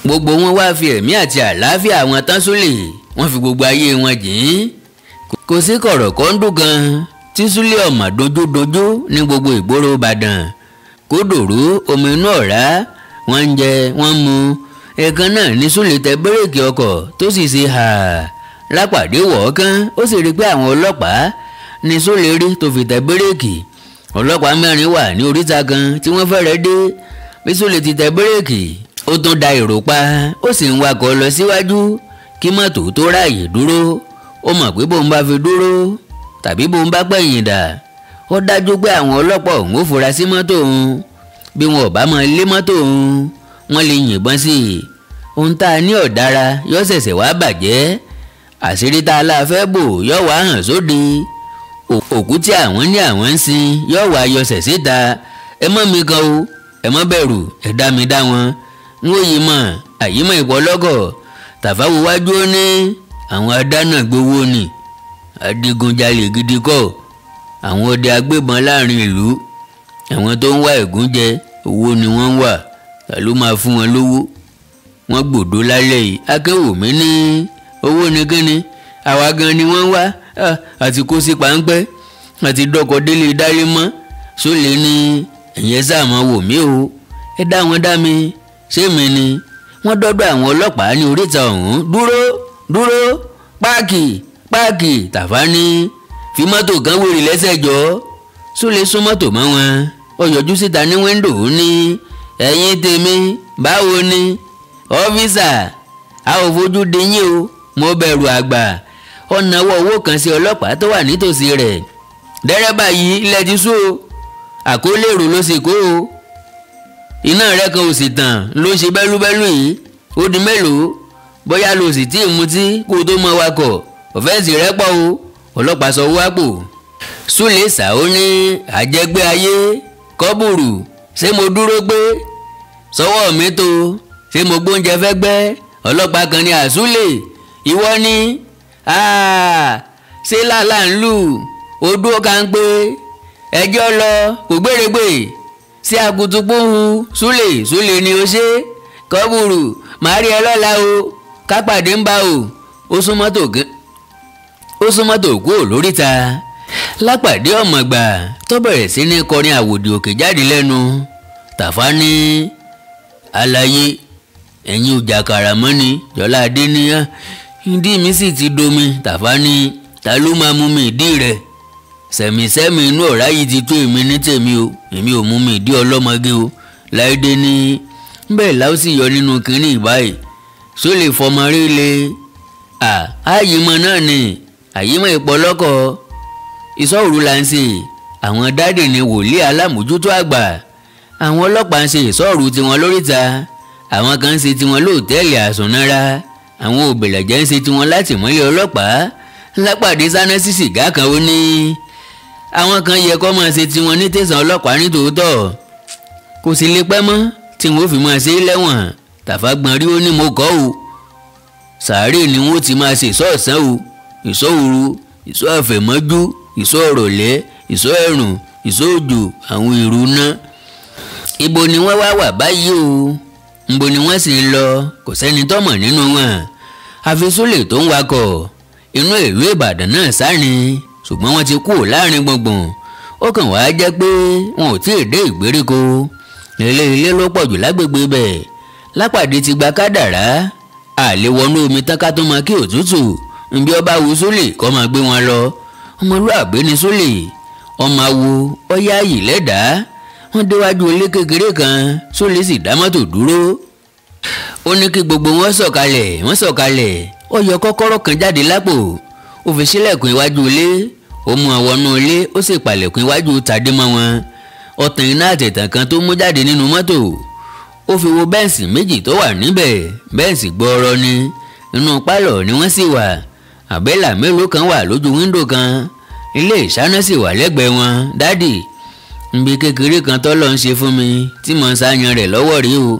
Gbogbo wọn wá fi ẹ̀mí àti àlàáfíà wọn tán Súlè, wọ́n fi gbogbo ayé wọn jìn. Kò sí kọ̀rọ̀ kọ́ńdù kan tí Súlè ọ̀mà dojúdojú ní gbogbo ìgboro Ìbàdàn. Kódòrú omi inú ọ̀rá, wọ́n ń jẹ wọ́n ń mu. Ẹ̀ẹ̀kan náà ní Súlè tẹ bírèkì ọkọ̀ tó sì ṣe hà. Lápàdé wọ̀ọ́kán, ó sì rí pé àwọn ọlọ́pàá ní Súlè rí tó fi tẹ bírèkì. Ọlọ́pàá mẹ́rin wà ní oríta kan tí wọ́n fẹ́rẹ̀ dé. Bí Súlè ti tẹ bírèkì, ó tún da èrò pa, ó sì ń wakọ̀ lọ síwájú kí mọ́tò tó ráàyè dúró. Ó mọ̀ pé bóun bá fi dúró tàbí bóun bá pẹ̀yìn dà, ó dájú pé àwọn ọlọ́pàá òun ó fura sí mọ́tò òun. Bí wọn ò bá máa lé mọ́tò òun, wọ́n lè yìnbọn sí i. Ohun tá a ní ọ̀dára yóò ṣẹ̀ṣẹ̀ wá bàjẹ́. Àṣírí tá a la fẹ́ bò yóò wá hàn sóde. Òkú tí àwọn ní àwọn ń sin yóò wá yọsẹ̀ síta. Ẹ mọ́ mi kan o, ẹ mọ́ bẹ̀rù, ẹ dá mi dá wọn. N ó yìí mọ̀ àyímọ̀ ìpọ́lọ́kọ̀. Tàfá wo wájú ó ní àwọn adáná gbowó ni, adigunjalè gidi kọ́, àwọn ọdẹ agbébọn láàrin ìlú, àwọn tó ń wá ẹ̀gúnjẹ owó ni wọ́n ń wà, ta ló máa fún wọn lówó? Wọ́n gbòdo lálẹ́ yìí. Akéwùmí ní owó ni kíni, àwa gan ni wọ́n ń wá, àti kó sí páńpẹ́, àti dọ́kọ̀ délé dálé mọ́. Súlè ní ẹ̀yẹ sáà mọ́ wò mí o, ẹ dá wọn dá mi, ṣé mi ni? Wọ́n dọ́dọ̀ àwọn ọlọ́pàá ní oríta ọ̀hún. Dúró dúró, páàkì páàkì. Tàfá ní fi mọ́tò kan wèrè lẹ́sẹ̀ jọ. Súlè sún mọ́tò mọ́ wọn, ó yọjú síta ní wíńdò ní ẹ̀yin tèmi báwo ni ọ́fíìsà, a ò fojú di yín o, mo bẹ̀rù àgbà. Ó nawọ́ owó kan sí ọlọ́pàá tó wà nítòsí rẹ̀. Dẹ́rẹ́bà yìí ilẹ̀ ti sú o, àkólérò ló sì kó o, iná rẹ̀ kan ò sì tàn ló ń ṣe bẹ́lúbẹ́lú yìí, ó di mélòó? Bóyá lo sì tí ì mutí kó o tó mọ wakọ̀. Ọ̀fẹ́ǹsì rẹ pọ̀ o, ọlọ́pàá sọ owó àpò. Súlè Sàó ní àjẹgbé ayé kọ́bùrù, ṣé mo dúró gbé sọ́wọ́ mi tó, ṣé mo gbóúnjẹ fẹ́ gbẹ́? Ọlọ́pàá kan ní àsúlè ìwọ ni ṣé làlà ń lù odó kan ń pé ẹjọ́ lọ kò gbèrègbè sí akutupuhu. Súlè Súlè ni ó ṣe kọ́bùrù, màá rí ẹ lọ́la o, kápàdé ń bá o. Ó súnmọ́ tó kúrò lóríta. Lápàdé ọ̀mọ̀gbà tó bẹ̀rẹ̀ sí ní kọrin àwòdì òkè jáde lẹ́nu. Tàfá ní àlàyé ẹ̀yin òjàkàrà mọ́ni Jọlá Adéníyàn, ìdí mi sì ti domi. Tàfá ní ta ló máa mú mi ìdí rẹ̀? Sẹ̀mísẹ́mi inú ọ̀rá yìí ti tó èmi ní tèmi o, èmi ò mú mi ìdí ọlọ́mọge o. Láìdé ní bẹ́ẹ̀ láó sì yọ nínú kínní ìbáyìí só lè fọmọ rí le àyìnmọ́ náà ni àyìnmọ́ ìpọlọ́kọ̀ ìṣọ́ òru là ń ṣe. Àwọn dáàdì ni wòlíì alámòjútó àgbà, àwọn ọlọ́pàá ń ṣe ìṣọ́ òru tiwọn lóríta, àwọn kan ń ṣe tiwọn lóòtẹ́ẹ̀lì àsùnnára, àwọn òbèlẹ̀jẹ́ ń ṣe tiwọn láti mọ́lẹ̀ ọlọ́pàá. Lápàdé sáná sí sìgá kan ó ní àwọn kan yẹ kó máa ṣe tiwọn ní tẹ̀sán ọlọ́pàá ní tòótọ́, kò sì lè pẹ́ mọ́ tí wọ́n fi máa ṣe é lẹ́wọ̀n. Tàfá gbọ́n rí ó ní mo kọ́ o, sàárè ni wọ́n ti máa ṣe ìṣọ́ ọ̀sán o, ìṣọ́ òru, ìṣọ́ àfẹ̀mọ́jú, ìṣọ́ ọ̀rọ̀lẹ́, ìṣọ́ ẹ̀rùn, ìṣọ́ òjò, àwọn èrò náà. Ibo ni wọ́n wá wà báyìí o, nbo ni wọ́n sì ń lọ, kò sẹ́ni tó mọ̀ nínú wọn. Àfi Súlè tó ń wakọ̀ inú ìlú Ìbàdàn náà sárin, ṣùgbọ́n wọ́n ti kúrò láàrin gbùngbùn. Ó kàn wá jẹ́ pé wọn ò tí ì dé ìgbèríko. Ilé ilé ló pọ̀ jù lágbègbè bẹ̀. Lápàdé ti gba kádàrá, àlè wọnú omi tán ká tó máa kí òtútù. Nbí ọba wo Súlè kọ́ máa gbé wọn lọ. Ọmọlúàbí ni Súlè, ọmọ awo ọyá yìí lẹ́dàá. Wọ́n déwájú ilé kékeré kan, Súlè sì dá mọ́tò dúró. Ó ní kí gbogbo wọn sọ̀kalẹ̀, wọ́n sọ̀kalẹ̀. Ó yọ kọ́kọ́rọ́ kan jáde lápò, ó fi sílẹ̀kùn iwájú ilé, ó mú wọn wọnú ilé, ó sì pàlẹ̀kùn iwájú tàdé mọ́ wọn. Ọ̀tàn iná àtẹ̀tàn kan tó mú jáde nínú mọ́tò, ó fi wo bẹ́ǹsì méjì tó wà níbẹ̀. Bẹ́ǹsì gbọ́ọ̀rọ̀ ni, inú pálọ̀ ni wọ́n sì wà. Àbẹ́là mélòó kan wà lójú wíńdò kan, ilé ìṣáná sì wà lẹ́gbẹ̀ẹ́ wọn. Dádì, nbi kékeré kan tọ́lọ́ ń ṣe fún mi tí mo ń sáyan rẹ̀ lọ́wọ́ rí o,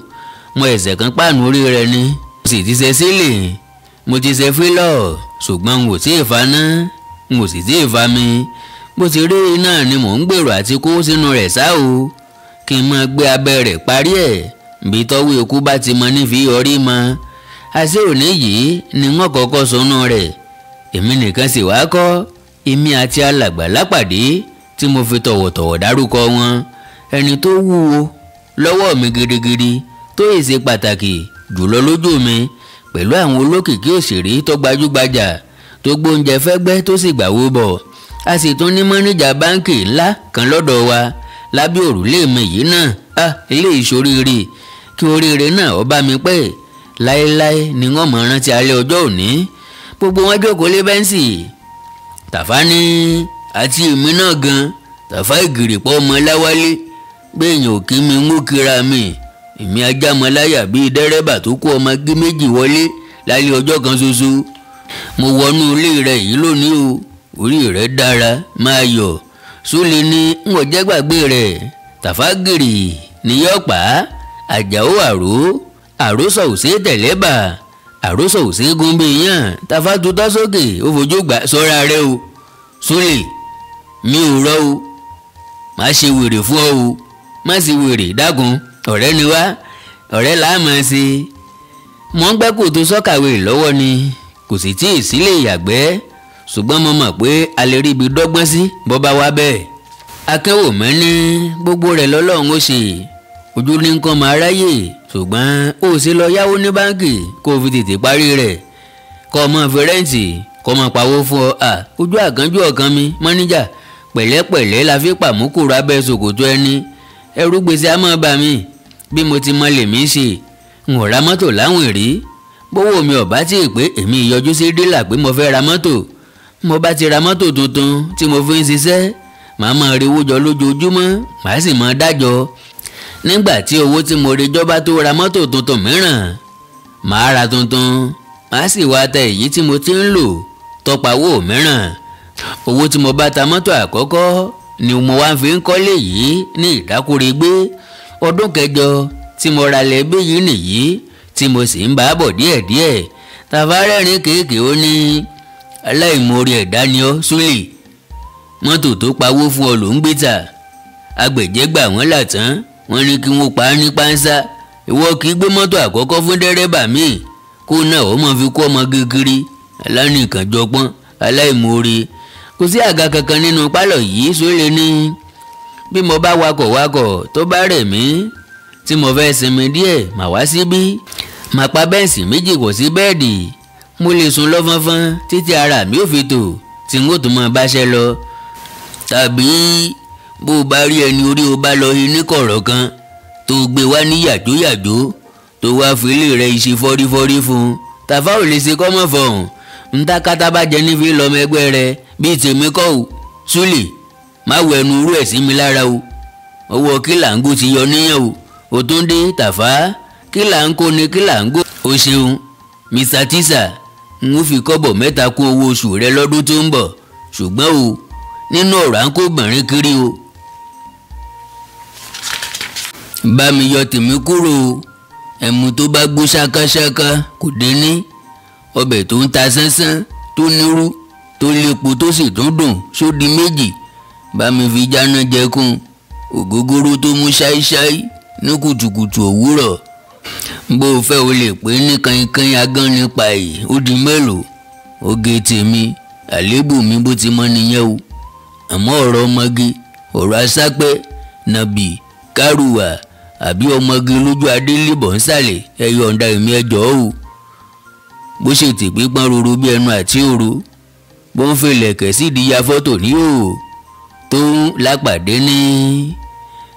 mo ẹ̀sẹ̀ kan páànù orí rẹ̀ ni, mo sì ti ṣe sílẹ̀, mo ti ṣe fílọ̀, ṣùgbọ́n n ò tí ì faná, n ò sì tí ì fa mi. Bó ti rí náà ni mò ń gbèrò àti kó sínú rẹ̀ ṣá o, kí n máa gbé abẹ́ rẹ̀ parí ẹ̀ bí tọ́wọ́ ikú bá ti mọ nífi orí mọ. Àṣé òní yìí ni wọ́n kọ́kọ́ sọnù rẹ̀, èmi nìkan sì wá kọ́, èmi àti alàgbà Lápàdé tí mo fi tọ̀wọ̀tọ̀wọ̀ dárúkọ wọn, ẹni tó wúwo lọ́wọ́ mi gidigidi tó yìí ṣe pàtàkì jùlọ lójú mi, pẹ̀lú àwọn olókìkí òṣèré tó gbajúgbajà tó gbóúnjẹ fẹ́gbẹ́ tó sì gbàwó bọ̀. A sì tún ní mọ́níjà báńkì ńlá kan lọ́dọ̀ wa lábẹ́ òrùlé mi yìí náà. Ilé ìṣoríire kí oríire náà ó bá mi pẹ́ láéláé ni wọ́n mọ̀ rántí alẹ́ ọjọ́ òní. Gbogbo wọn jókòó lé bẹ́ńsì. Tàfá ní àti èmi náà gan, Tàfá ìgìrìpọ̀ ọmọ Láwálé, gbẹ̀yìn òkè mi ń kíra mi, èmi ajámọ̀láyà bíi dẹ́rẹ́bà tó kó ọmọ gé méjì wọlé lálẹ́ ọjọ́ kan ṣoṣo. Mo wọnú ilé rẹ̀ yìí lónìí o, orí rẹ̀ dára máa yọ̀. Súlè ní n ò jẹ́ gbàgbé rẹ̀. Tàfá gìrì níyọ̀pá, Àjàó àró, àrósọ ò sí tẹ̀lẹ́bà, àrósọ ò sí gún bí yàn. Tàfá tutọ́ sókè, ó fojú gbà sọ́ra rẹ̀ o. Súlè mi ò rọ o, má ṣe wèrè fún ọ o, má ṣe wèrè dákun, ọ̀rẹ́ ni wá, ọ̀rẹ́ là á máa ṣe. Mò ń gbẹ́ kòtò sọ́kàwé lọ́wọ́ ni, kò sì tí ì sílé ìyàgbẹ́, ṣùgbọ́n mo mọ̀ pé a lè rí ibi dọ́gbọ́n sí bọ́ bá wá bẹ́ẹ̀. Akínwòmí ní gbogbo rẹ̀ lọ́lọ́run ó ṣe, ojú ní nǹkan máa ráyè, ṣùgbọ́n ó ṣe lọ yáwó ní báńkì kó o fi tètè parí rẹ̀, kó o máa fi rẹ́ǹtì kó o máa pawó fún ọ. Ojú àkànjú ọ̀kan mi mọ́níjà, pẹ̀lẹ́pẹ̀lẹ́ la fi pàmùkùrù abẹ́ ṣòkòtò ẹni, ẹrú gbèsè á máa bà mí bí mo ti mọ lèmi ṣe. N ò ra mọ́tò láwìn rí, bówó mi ò bá tí ì pé èmi ìyọjú sí dílà pé mo fẹ́ ra mọ́tò. Mo bá ti ra mọ́tò tuntun tí mo fi ń ṣiṣẹ́, màá máa rewó jọ lójoojúmọ́, màá sì máa dájọ́. Nígbà tí owó tí mo rí jọba tó ra mọ́tò tuntun mìíràn, màá ra tuntun, màá sì wá ta èyí tí mo ti ń lò tọpawó mìíràn. Owó tí mo bá ta mọ́tò àkọ́kọ́ ni mo wá fi ń kọ́lé yìí ní ìdákúregbé. Ọdún kẹjọ tí mo ralẹ̀ bí yìí nìyí tí mo sì ń bá bọ̀ díẹ̀díẹ̀. Tàfà rẹ́rìn kéèké ó ní aláìmoore ẹ̀dá ni ọ́ Súlè, mọ́tò tó pawó fún ọ ló ń gbé tà. Agbẹ̀jẹ́ gbà wọ́n là tán, wọ́n ní kí wọ́n pa á ní pánsá. Ìwọ kì í gbé mọ́tò àkọ́kọ́ fún dẹ́rẹ́bà míì kó náà ó mọ̀ fi kó ọmọ gígírí. Alánìkànjọpọ́n aláìmoore. Kò sí àga kankan nínú pálọ̀ yìí. Súlè ní bí mo bá wakọ̀ tó bá rẹ̀ mí tí mo fẹ́ sinmi díẹ̀ mà wá síbí, mà pa bẹ́ǹsì méjì kò sí bẹ́ẹ̀dì, mo lè sùn lọ́fọ́nfọ́n títí ara mi ò fi tò tí n ó tún máa báṣẹ́ lọ. Tàbí bó o bá rí ẹni orí o bá lọ ní kọ̀rọ̀ kan tó gbé wá ní yàjóyàjó tó wá fi ilé rẹ̀ ṣe fọ́rífọ́rí fún un. Tàfà ò lè ṣe kọ́mọ̀ fọ̀hún ntakata bá jẹ nífi lọ́mọ ẹgbẹ́ rẹ̀ bíi tèmi kọ́ o. Súlè má wọ ẹnu irú ẹ̀ sí mi lára o, owó kílàńgó ti yọ níyàn o. Ò tún dé Tàfà, kílàńkó ni kílàńgó. O ṣeun Mr. Tisa, n ó fi kọ́bọ̀ mẹ́ta kún owó oṣù rẹ lọ́dún tó ń bọ̀, ṣùgbọ́n o nínú ọ̀rọ̀ à ń kó obìnrin kiri o. Bá mi yọ tèmi kúrò o, ẹ̀mú tó bá gbó ṣákáṣáká kò dé ní, ọbẹ̀ tó ń ta sánsán tó nírú tó lépo tó sì tún dùn sódi méjì. Bá mi fi jáná jẹkun ògógóró tó mú ṣáíṣáí ní kùtùkùtù òwúrọ̀. Bó o fẹ́ o lè pè ní kankan agán nípa èyí ó di mélòó. Oge tèmi àlébù mi bó ti mọ nìyẹn o. Àmọ́ ọ̀rọ̀ ọmọge, ọ̀rọ̀ asápẹ́, nàbì, kárùwà àbí ọmọge lójú adélébọ̀ ń sàlẹ̀, ẹ yọ̀ǹda èmi ẹ jọ̀ọ́ o. Bó ṣe tì pípọ́n roro bí ẹnu àti òru, bó ń filẹ̀kẹ̀ sídìí ya fọ́tò ní òò tó ń lápàdé ní.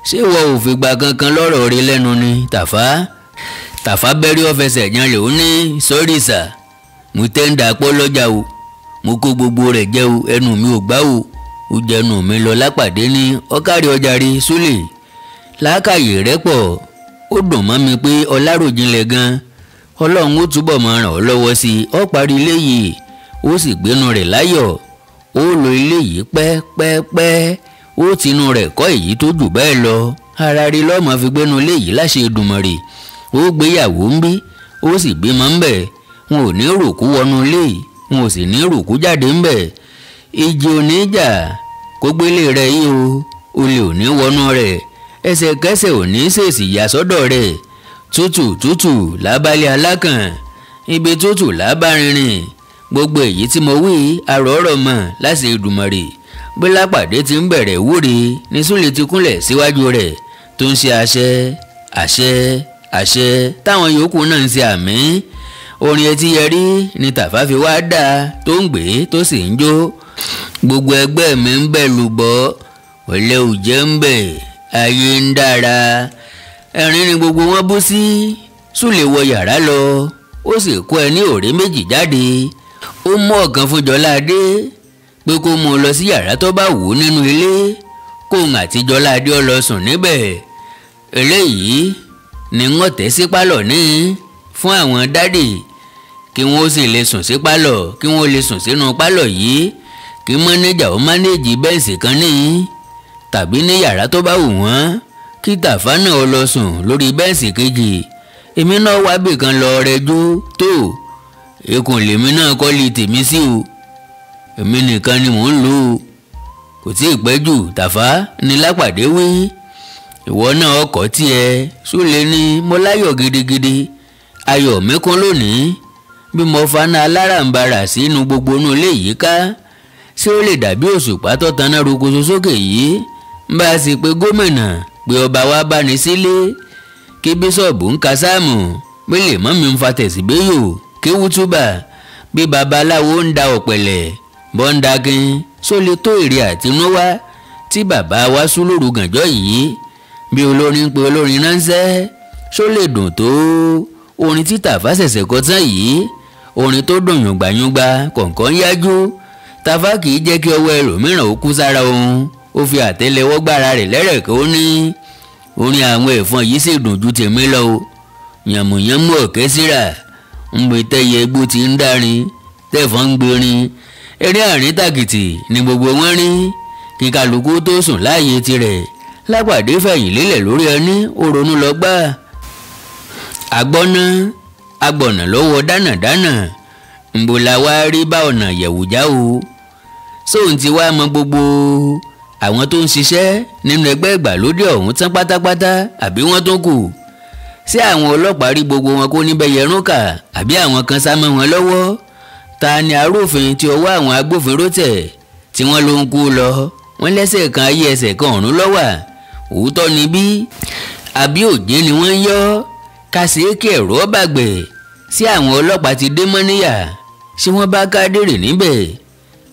Ṣé wọ́n ò fìgbà kankan lọ́rọ̀ rí lẹ́nu ni Tàfà? Tàfà bẹ́rí ọ́fẹsẹ̀ janlẹ̀ ó ní sọ́rí sà, mo tẹ́ńdà pọ́ lọ́jà o, mo kó gbogbo rẹ̀ jẹ́ o, ẹnu mi ò gbá o, ó jẹnu mi lọ. Lápàdé ní ọ̀kárí ọjà rí Súlè, làákàyè rẹ̀ pọ̀, ó dùn mọ́ mi pé ọláròjinlẹ̀ gan. Ọlọ́run ó túbọ̀ máa ràn ọ́ lọ́wọ́ sí i, ó parí ilé yìí, ó sì gbénu rẹ̀ láyọ̀, ó lo ilé yìí pẹ́pẹ́pẹ́, ó tinú rẹ̀ kọ́ èyí tó jù bẹ́ẹ̀ lọ. Ara rí lọ́mọ fi gbénu ilé yìí láṣẹ Èdùmàrè. Ó gbéyàwó ń bí, ó sì bímọ ń bẹ̀. Wọn ò ní ròkú wọnú ilé, wọn ò sì ní ròkú jáde ń bẹ̀. Ìjì ò ní jà kó gbélé rẹ̀ yìí o, olè ò ní wọnú rẹ̀, ẹsẹ̀kẹsẹ̀ ò ní ṣèṣì yà sọ́dọ̀ rẹ̀. Tútù tútù lábálẹ̀ alákàn, ibi tútù lábárinrin. Gbogbo èyí tí mo wí àròọ̀rọ̀ mọ̀ láṣẹ Èdùmàrè. Bí Lápàdé ti ń bẹ̀rẹ̀ wúre ní Súlè ti kúnlẹ̀ síwájú rẹ̀ tó ń ṣe àṣẹ àṣẹ àṣẹ táwọn yòókù náà ń ṣe àmín. Orin etí yẹrí ni Tàfà fi wá dà tó ń gbé tó sì ń jó. Gbogbo ẹgbẹ́ mi ń bẹ̀ lùbọ́, ọ̀lẹ ò jẹ́ ń bẹ̀, ayé ń dára. Ẹ̀rín ni gbogbo wọn bú sí. Súlè wọ yàrá lọ, ó sì kó ẹní òré méjì jáde. Ó mú ọ̀kan fún Jọládé pé kó mú un lọ sí yàrá tó bá wù ú nínú ilé, kóun àti Jọládé ó lọ sùn níbẹ̀. Eléyìí ni wọ́n tẹ́ sí pálọ̀ ní fún àwọn dádì kí wọ́n sì lè sùn sí pálọ̀, kí wọ́n lè sùn sínú pálọ̀ yìí, kí mọ́nẹ́jà ó mánéèjì bẹ́ǹsì kan ní tàbí ní yàrá tó bá wù wọ́n, kí Tàfà náà ó lọ sùn lórí bẹ́ǹsì kejì. Èmi náà wá bì kan lọ rẹjú tó ikùn lèmi náà kọ́ lè tèmi sí o, èmi nìkan ni mò ń lò ó. Kò tí ì pẹ́ jù Tàfà ni Lápàdé wí. Ìwọ náà ọkọ̀ tiẹ̀. Súlè ní mo láyọ̀ gidigidi, ayọ̀ mi kún lónìí bí mo faná alárànbarà sínú gbogbo inú ilé yìí ká. Ṣé ó lè dàbí òṣùpá tó taná rokoṣo sókè yìí? Bá a sì pé gómìnà pé ọba wa bá ní sílé, kí bíṣọ̀bù ń ka sáàmù, bí lè mọ́ mi ń fa tẹ̀síbéyò, kí wútúbà, bí babaláwo ń da ọ̀pẹ̀lẹ̀ bọ́ńdakin, só lè tó èrè àtinúwá tí bàbá wa sú lóru gànjọ́ yìí? Bí olórin pé olórin ránṣẹ́, só lè dùn tó orin tí Tàfà ṣẹ̀ṣẹ̀ kọ tán yìí? Orin tó dùn yùngbàyùngbà kọ̀ọ̀kan yájú. Tàfà kì í jẹ́ kí ọwọ́ ẹlòmíràn ó kú sára òun, ó fi àtẹ́lẹwọ́ gbára rẹ̀ lẹ́rẹ̀kẹ́. Ó ní orin àwọn ẹ̀fọn yìí sì dùn ju tèmi lọ o. Yànmùyánmú ọ̀kẹ́ síra ń gbé tẹ́yẹ egbò tí ń dárin tẹ̀fọ́n ń gbérin. Eré àárín tàkìtì ni gbogbo wọn rí kí kálukú tó sùn láàyè tirẹ̀. Lápàdé fẹ̀yìn lélẹ̀ lórí ẹní ó ronú lọ gbá. Àgbọ̀nà agbọ̀nà lọ́wọ́ dánàdánà ńbò la wá rí bá ọ̀nà yẹ̀wùjá o. Sóun ti wá mọ gbogbo àwọn tó ń ṣiṣẹ́ nínú ẹgbẹ́ ìgbàlódé ọ̀hún tán pátápátá àbí wọ́n tó kù? Ṣé àwọn ọlọ́pàá rí gbogbo wọn kó níbẹ̀ yẹrún kà àbí àwọn kan sá mọ́ wọn lọ́wọ́? Ta ni arúfin tí ọwọ́ àwọn agbófinró tẹ̀ tí wọ́n ló ń kú lọ? Wọ́n lẹ́sẹ̀ kan ayé ẹsẹ̀ kan ọ̀run lọ́wà. Òótọ́ ni bí àbí òjé ni wọ́n ń yọ́ kàṣeékè ẹ̀rọ bàgbẹ̀. Sí àwọn ọlọ́pàá ti dé mọ́níyà? Ṣé wọ́n bá Kádírì níbẹ̀?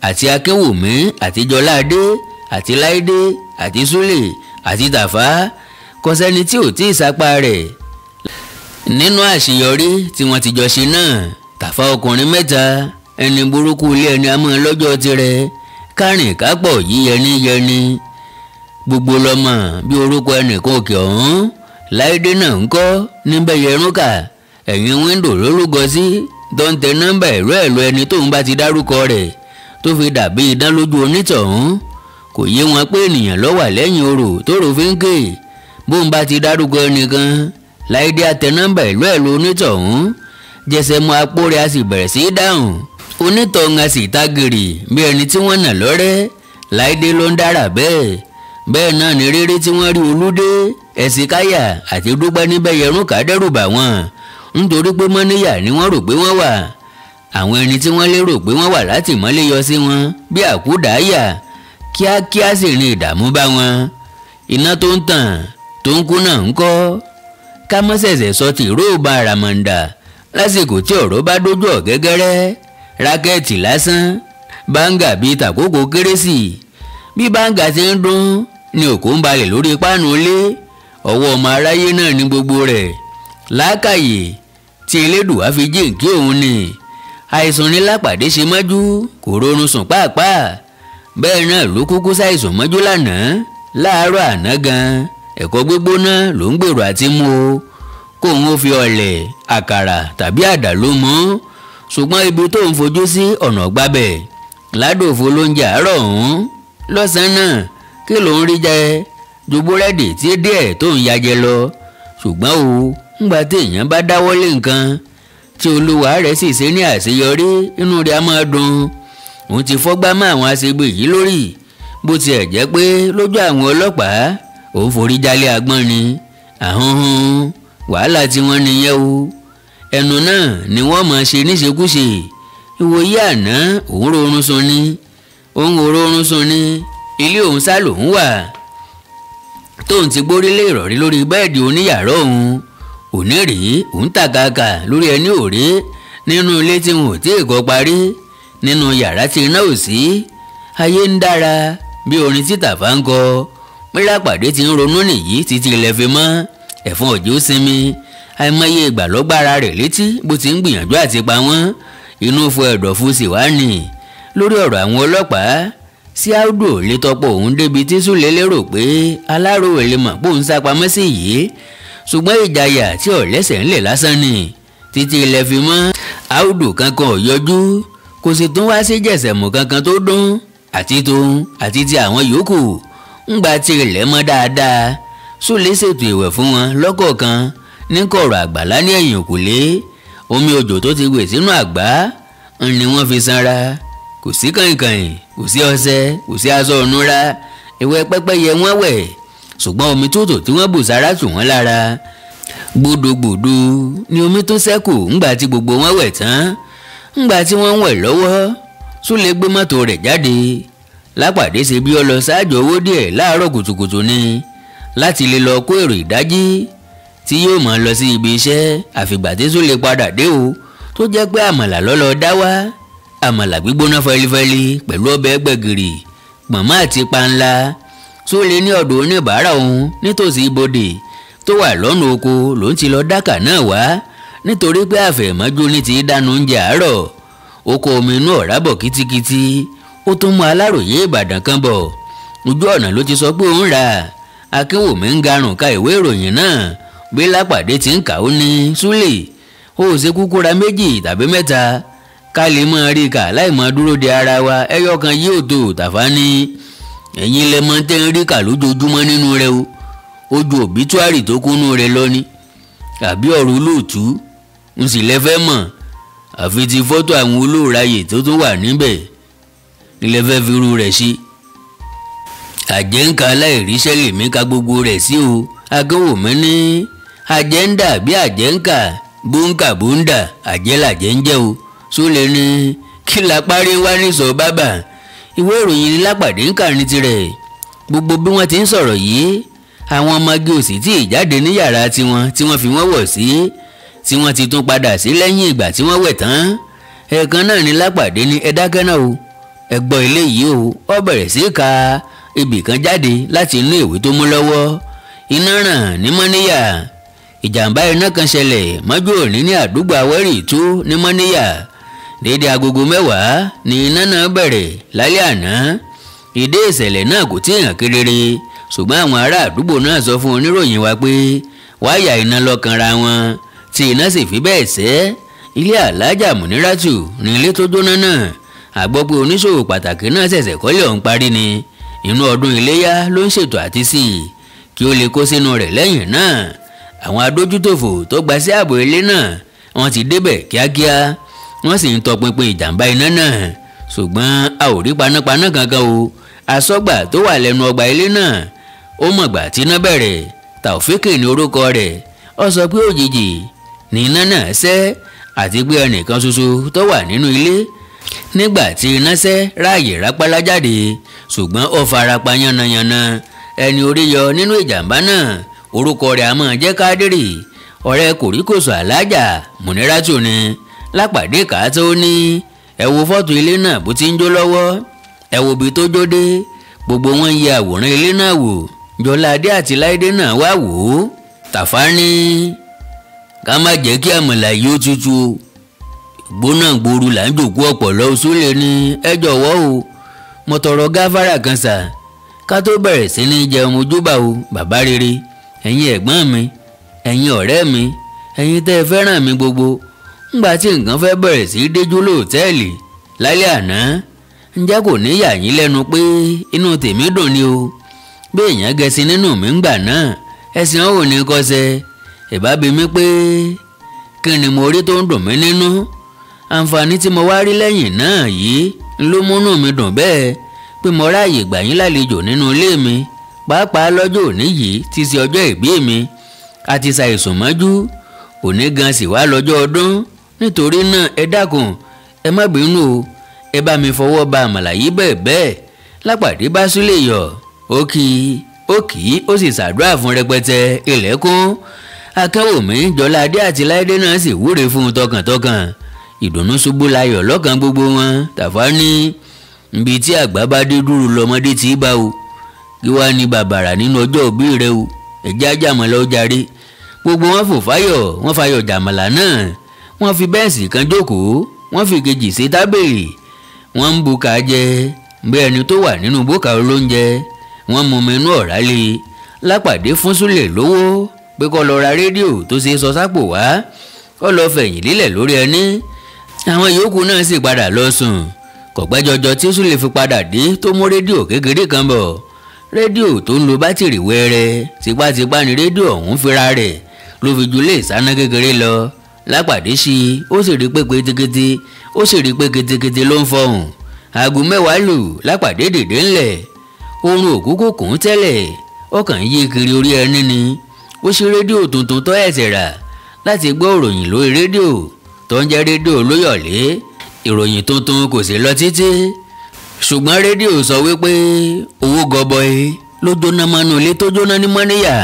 Àti Akínwùmí àti Jọládé àti Láìdé àti Súlè àti Tàfá, kò sẹ́ni tí ò tí ì sapá rẹ̀ nínú àṣeyọrí tí wọ́n ti jọ ṣe náà. Tàfá ọkùnrin mẹ́ta, ẹni burúkú ilé ẹni amọ́ lọ́jọ́ tirẹ̀, kárìn kápọ̀ yíyẹni yẹni gbogbo lọ́mọ bí orúkọ ẹnìkan òkè ọ̀hún. Láìdé náà ń kọ́ níbẹ̀ yẹrún kà ẹ̀yìn wíńdò lórúkọ sí tó ń tẹ nọ́mbà ẹ̀rọ ẹ̀lọ ẹni tóun bá ti dárúkọ rẹ̀ tó fi dàbí idán lójú onítọ̀hún. Kò yé wọn pé ènìyàn ló wà lẹ́yìn orò tó rò fi ń ké. Bóun bá ti dárúkọ ẹnìkan, Láìdé àtẹ nọ́mbà ẹ̀rọ ẹ̀lọ onítọ̀hún, jẹsẹ̀ mú apó rẹ̀ a sì bẹ̀rẹ̀ sí í dáhùn. Onítọ̀hún a sì tágìrì bí ẹni tí wọ́n nà lọ́rẹ́. Láìdé ló ń dára bẹ́ẹ̀. Bẹ́ẹ̀ náà ni rírí tí wọ́n rí Olúdé, Ẹ̀sìnkáyà àti Dúpẹ́ níbẹ̀ yẹrún ká dẹ́rù bà wọ́n, nítorí pé mọ́níyà ni wọ́n rò pé wọ́n wà. Àwọn ẹni tí wọ́n lérò pé wọ́n wà látìmọ́lé yọ sí wọn bí àkúdàáyà, kíákíá sì ní ìdààmú bá wọn. Iná tó ń tàn tó ń kú náà ń kọ́. Ká mọ́ ṣẹ̀ṣẹ̀ sọ tìró bá àràmọ̀ǹdà lásìkò tí ọ̀rọ̀ bá dójú ọ̀gẹ́gẹ́rẹ́. Rákẹ́ẹ̀tì lásán, báńgà bíi tàkókò kérésì. Bí báńgà ti ń dún ni òkú ń balẹ̀ lórí páànù ilé. Ọwọ́ ọmọ aráyé náà ní gbogbo rẹ̀. Lákàyè tí Elédùà fi jíǹkí òun ni. Àìsàn ní Lápàdé ṣe mọ́jú, kò rọrùn sùn pàápàá. Bẹ́ẹ̀ náà ló kúkú ṣàìsàn mọ́jú lánàá. Láàárọ̀ àná gan, ẹ̀kọ́ gbígbóná ló ń gbèrò àti mú o. Kóun ó fi ọ̀lẹ̀, àkàrà tàbí àdà ló mú. Ṣùgbọ́n ibi tó ń fojú sí ọ̀nà gbábẹ̀. Ládòfo ló ń jẹ àárọ̀ ọ̀hún. Lọ́sàn-án náà kí ló ń rí jẹ ju búrẹ́dì tí díẹ̀ tó ń yajẹ lọ. Ṣùgbọ́n o, ńgbà tí èèyàn bá dáwọ́lé nǹkan tí olúwa rẹ̀ sì ṣe ní àṣeyọrí, inú rẹ̀ á máa dùn. Òun ti fọ́gbá mọ́ àwọn aṣegbè yìí lórí. Bó tiẹ̀ jẹ́ pé lójú àwọn ọlọ́pàá òun forí jálé agbọ́n ni. Àhúnhún wàhálà tí wọ́n nìyẹn o. Ẹnu náà ni wọ́n máa ṣe níṣekúṣe. Ìwòye àná òun rọrùn sùn ni, òun ò rọrùn sùn ni, ilé òun sá lòun wà. Tóun ti gbórí lé ìrọ̀rí lórí bẹ́ẹ̀dì oníyàrá òun. Òní rèé òun tàkàkà lórí ẹni òré nínú ilé tí wọn ò tí ì kọ́ parí, nínú yàrá tí iná ò sí. Ayé ń dára bí orin tí Tàfá ń kọ. Lápàdé ti ń ronú nìyí títí ilẹ̀ fi mọ́. Ẹ̀fọn òjò sinmi. Àìmọye ìgbà lọ́gbára rẹ̀ létí bó ti ń gbìyànjú àti pa wọ́n. Inú fọ ẹ̀dọ̀fù sì wá nì lórí ọ̀rọ̀ àwọn ọlọ́pàá. Sí áùdù lè tọpọ̀ òun débi tí Súlè lérò pé aláròó lè mọ̀ pé òun sá pamọ́ sí yìí. Ṣùgbọ́n ìjayà tí ọ̀lẹ́sẹ̀ ńlẹ̀ lásán ni títí ilẹ̀ fi mọ́. Áùdù kankan ò yọjú, kò sì tún wá sí jẹ̀sẹ̀mù kankan tó dún àti tóun àti ti àwọn yòókù. Ńgbà tí ilẹ̀ mọ́ dáadáa, Súlè ṣètò ìwẹ̀ fún wọn lọ́kọ̀ọ̀kan ní kọ̀rọ̀ àgbàlá ní ẹ̀yìn òkùlé. Omi òjò tó ti wẹ̀ sínú àgbá ni wọ́n fi sanra. Kò sí kàìnkàìn, kò sí ọṣẹ, kò sí aṣọ ònúra. Ìwẹ̀ pẹ́pẹ́yẹ wọ́n wẹ̀, ṣùgbọ́n omi tútù tí wọ́n bù sára tù wọ́n lára. Gbódògbòdo ni omi tó ṣẹ́kù ńgbà tí gbogbo wọn wẹ̀ tán. Ńgbà tí wọ́n ń wẹ̀ lọ́wọ́, Súlè gbé mọ́tò rẹ̀ jáde. Lápàdé ṣe bí ó lọ ṣáájú owó díẹ̀ láàárọ̀ kùtùkùtù ni láti lè lọ kó èrò ìdájí tí yóò máa lọ sí ibi iṣẹ́. Àfìgbà tí Súlè padà dé o, tó jẹ́ pé àmàlà lọ́lọ́ dá wá. Àmàlà gbígbóná fẹlifẹli pẹ̀lú ọbẹ̀ gbẹ̀gìrì, pọ̀nmọ́ àti panla. Súlè ní ọ̀dọ̀ oníbàárà òun nítòsí ibodè tó wà lọ́nà oko ló ń ti lọ dákà náà wá, nítorí pé àfẹ̀mọ́jú ní ti dánu oúnjẹ àárọ̀. Oko omi inú ọ̀rá bọ̀ kítíkítí. Ó tún mú Aláròyé Ìbàdàn kan bọ̀. Ojú ọ̀nà ló ti sọ pé òun rà. Akínwùmí ń garùn ka ìwé ìròyìn náà bí Lápàdé ti ń kà ó ní Súlè, ó ṣe kúkú ra méjì tàbí mẹ́ta. Ká lè máa rí kà láì máa dúró de ara wa. Ẹyọ kan yìí ò tó. Tàfá ní ẹ̀yin lẹ mọ̀ tẹ́ ń rí kà lójoojúmọ́ nínú rẹ o. Ojú òbítúárì tó kúnú rẹ lọ ni àbí ọ̀rọ̀ olóòtú ń sì lẹ́fẹ́ mọ̀, àfi ti fọ́tò àwọn olóòráyè tó tún wà níbẹ̀ nílẹ̀ fẹ́ fi irú rẹ̀ ṣe. Àjẹ́ǹkà aláìríṣẹ́ lèmi ka gbogbo rẹ̀ sí o. Akínwùmí ní àjẹ́ǹdà bí àjẹ́ǹkà bóńkà bóńdà àjẹ́làjẹ́ ń jẹ́ o. Sólè ní kí la parí wá ní sọ bábà. Ìwé ìròyìn Lápàdé ń kà ní tirẹ̀. Gbogbo bí wọ́n ti ń sọ̀rọ̀ yìí, àwọn ọmọge ò sì tí ì jáde ní yàrá tiwọn tí wọ́n fi wọ́n wọ̀ sí, tí wọ́n ti tún padà sí lẹ́yìn ìgbà tí wọ́n wẹ̀ tán. Ẹ̀ẹ̀kan náà ní Lápàdé ní ẹ dákẹ́ náà o, ẹ gbọ́ eléyìí o. Ó bẹ̀rẹ̀ sí ka ibì kan jáde láti inú ìwé tó mú lọ́wọ́. Iná ràn ní Mọ́níyà. Ìjàmbá iná kan ṣẹlẹ̀ mọ́jú òní ní àdúgbò Awẹ́rì tó ní Mọ́níyà. Dédé agogo 10 ni iná náà bẹ̀rẹ̀ lálẹ́ àná. Ìdí ìṣẹ̀lẹ̀ náà kò tí ì hàn kedere, ṣùgbọ́n àwọn ará àdúgbò náà sọ fún oníròyìn wa pé wáyà iná lọ́kànra wọn tí iná sì fi bẹ́ẹ̀ sẹ́. Ilé Alájà Múnírátù ní ilé tó jóná náà. A gbọ́ pé oníṣòwò pàtàkì náà ṣẹ̀ṣẹ̀ kọ́lé ọ̀hún parí ni. Inú ọdún iléyá ló ń ṣètò àti sí i kí ó lè kó sínú rẹ̀ lẹ́yìn náà. Àwọn adójútòfò tó gba sí ààbò ilé náà wọ́n ti débẹ̀ kíákíá, wọ́n sì ń tọpinpin ìjàmbá iná náà, ṣùgbọ́n a ò rí panápaná kankan o. Asọ́gbà tó wà lẹ́nu ọgbà ilé náà ó mọ̀gbà tí iná bẹ̀rẹ̀. Taofiki ní orúkọ rẹ̀. Ó sọ pé òjijì ní iná náà ṣẹ́ àti pé ẹnìkan ṣoṣo tó wà nínú ilé nígbà tí iná ṣẹ́ ráàyè rápálá jáde, ṣùgbọ́n ó farapa yánnayànna. Ẹni orí yọ nínú ìjàmbá náà orúkọ rẹ̀ a máa jẹ́ Kádírì, ọ̀rẹ́ kòríkòsò Alájà Múnírátù ni. Lápàdé kà tó ní ẹ wo fọ́tò ilé náà bó ti ń jó lọ́wọ́, ẹ wo ibi tó jó dé. Gbogbo wọn yẹ àwòrán ilé náà wò. Jọládé àti Láìdé náà wá wò ó. Tàfá ní ká má jẹ́ kí àmàlà yìí ó tutù o, gbóná gbòòrò là ń jòkó ọ̀pọ̀lọ́. Sólè ní ẹ jọ̀wọ́ o, mo tọrọ gáfárà kan sà, ká tó bẹ̀rẹ̀ sí ní jẹun ojúbà o. Bàbá rere, ẹ̀yin ẹ̀gbọ́n mi, ẹ̀yin ọ̀rẹ́ mi, ẹ̀yin tẹ́ ẹ fẹ́ràn mi gbogbo, ńgbà tí nǹkan fẹ́ bẹ̀rẹ̀ sí í déjú lóòtẹ́ẹ̀lì lálẹ́ àná, ǹjẹ́ kò ní yà yín lẹ́nu pé inú tèmi dùn ni o? Bí èèyàn gẹ̀ẹ́sì nínú mi ń gbà náà, ẹ̀sìn ọ̀hún ní kọ́sẹ̀. Ìbá bi mí pé kí ni mo rí tó ń dùn mí nínú? Àǹfààní tí mo wá rí lẹ́yìn náà yìí ló múnú mi dùn bẹ́ẹ̀ pé mo ráàyè gbà yín lálejò nínú ilé mi, pàápàá lọ́jọ́ òní yìí tí í ṣe ọjọ́ ìbí mi. A ti ṣàìsùn mọ́jú, òní gan sì wá lọ́jọ́ ọdún. Nítorí náà ẹ dákun, ẹ má bínú o, ẹ bá mi fọwọ́ ba àmàlà yìí bẹ́ẹ̀ bẹ́ẹ̀. Lápàdé bá Súlè yọ̀, ó kì í ó sì ṣàdúrà fún rẹpẹtẹ ilẹ̀kùn. Akínwùmí, Jọládé àti Láìdé náà sì wúre fún un tọkàntọkàn. Ìdùnnú ṣubú layọ̀ lọ́kàn gbogbo wọn. Tàfá ní ibi tí àgbà bá dé dúró lọ́mọdé tí í bá o, kí wàá ní bàbàrà nínú ọjọ́ òbí rẹ o, ẹ̀já jàmọ̀lá ó jàre. Gbogbo wọn fò fáyọ̀, wọ́n fayọ̀ jàmọ̀lá náà. Wọ́n fi bẹ́ẹ̀sì kan jókòó, wọ́n fi kejì sí tábìlì. Wọ́n ń buka jẹ bí ẹni tó wà nínú bókà olóúnjẹ. Wọ́n mú mi inú ọ̀rá lé. Lápàdé fún Súlè lówó pé kó lọ ra rédíò tó ṣe é sọ sápò wá. Ó lọ fẹ̀yìn lílẹ̀ lórí ẹní. Àwọn yòókù náà sì padà lọ sùn. Kò pẹ́ jọjọ tí Súlè fi padà dé tó mú rédíò kékeré kan bọ̀. Rédíò tó ń lo bátìrì wẹ́rẹ́, tipátipá ni rédíò ọ̀hún fira rẹ̀ ló fi ju ilé ìsáná kékeré lọ. Lápàdé sí i, ó sì rí pé ketekete, ó sì rí pé ketekete ló ń fọhùn. Aago 10 lù, Lápàdé dìde ńlẹ̀. Oorun òkúkú kùn tẹ́lẹ̀, ọkàn yí kiri orí ẹni ni. Ó ṣí rédíò tuntun tó ẹ̀sẹ̀ rà láti gbọ́ ìròyìn lórí rédíò tó ń jẹ́ rédíò Olóyọ̀lé. Ìròyìn tuntun kò sí lọ títí, ṣùgbọ́n rédíò sọ wípé owó gọbọi ló jóná mọ́nú ilé tó jóná ní Mọ́níyà,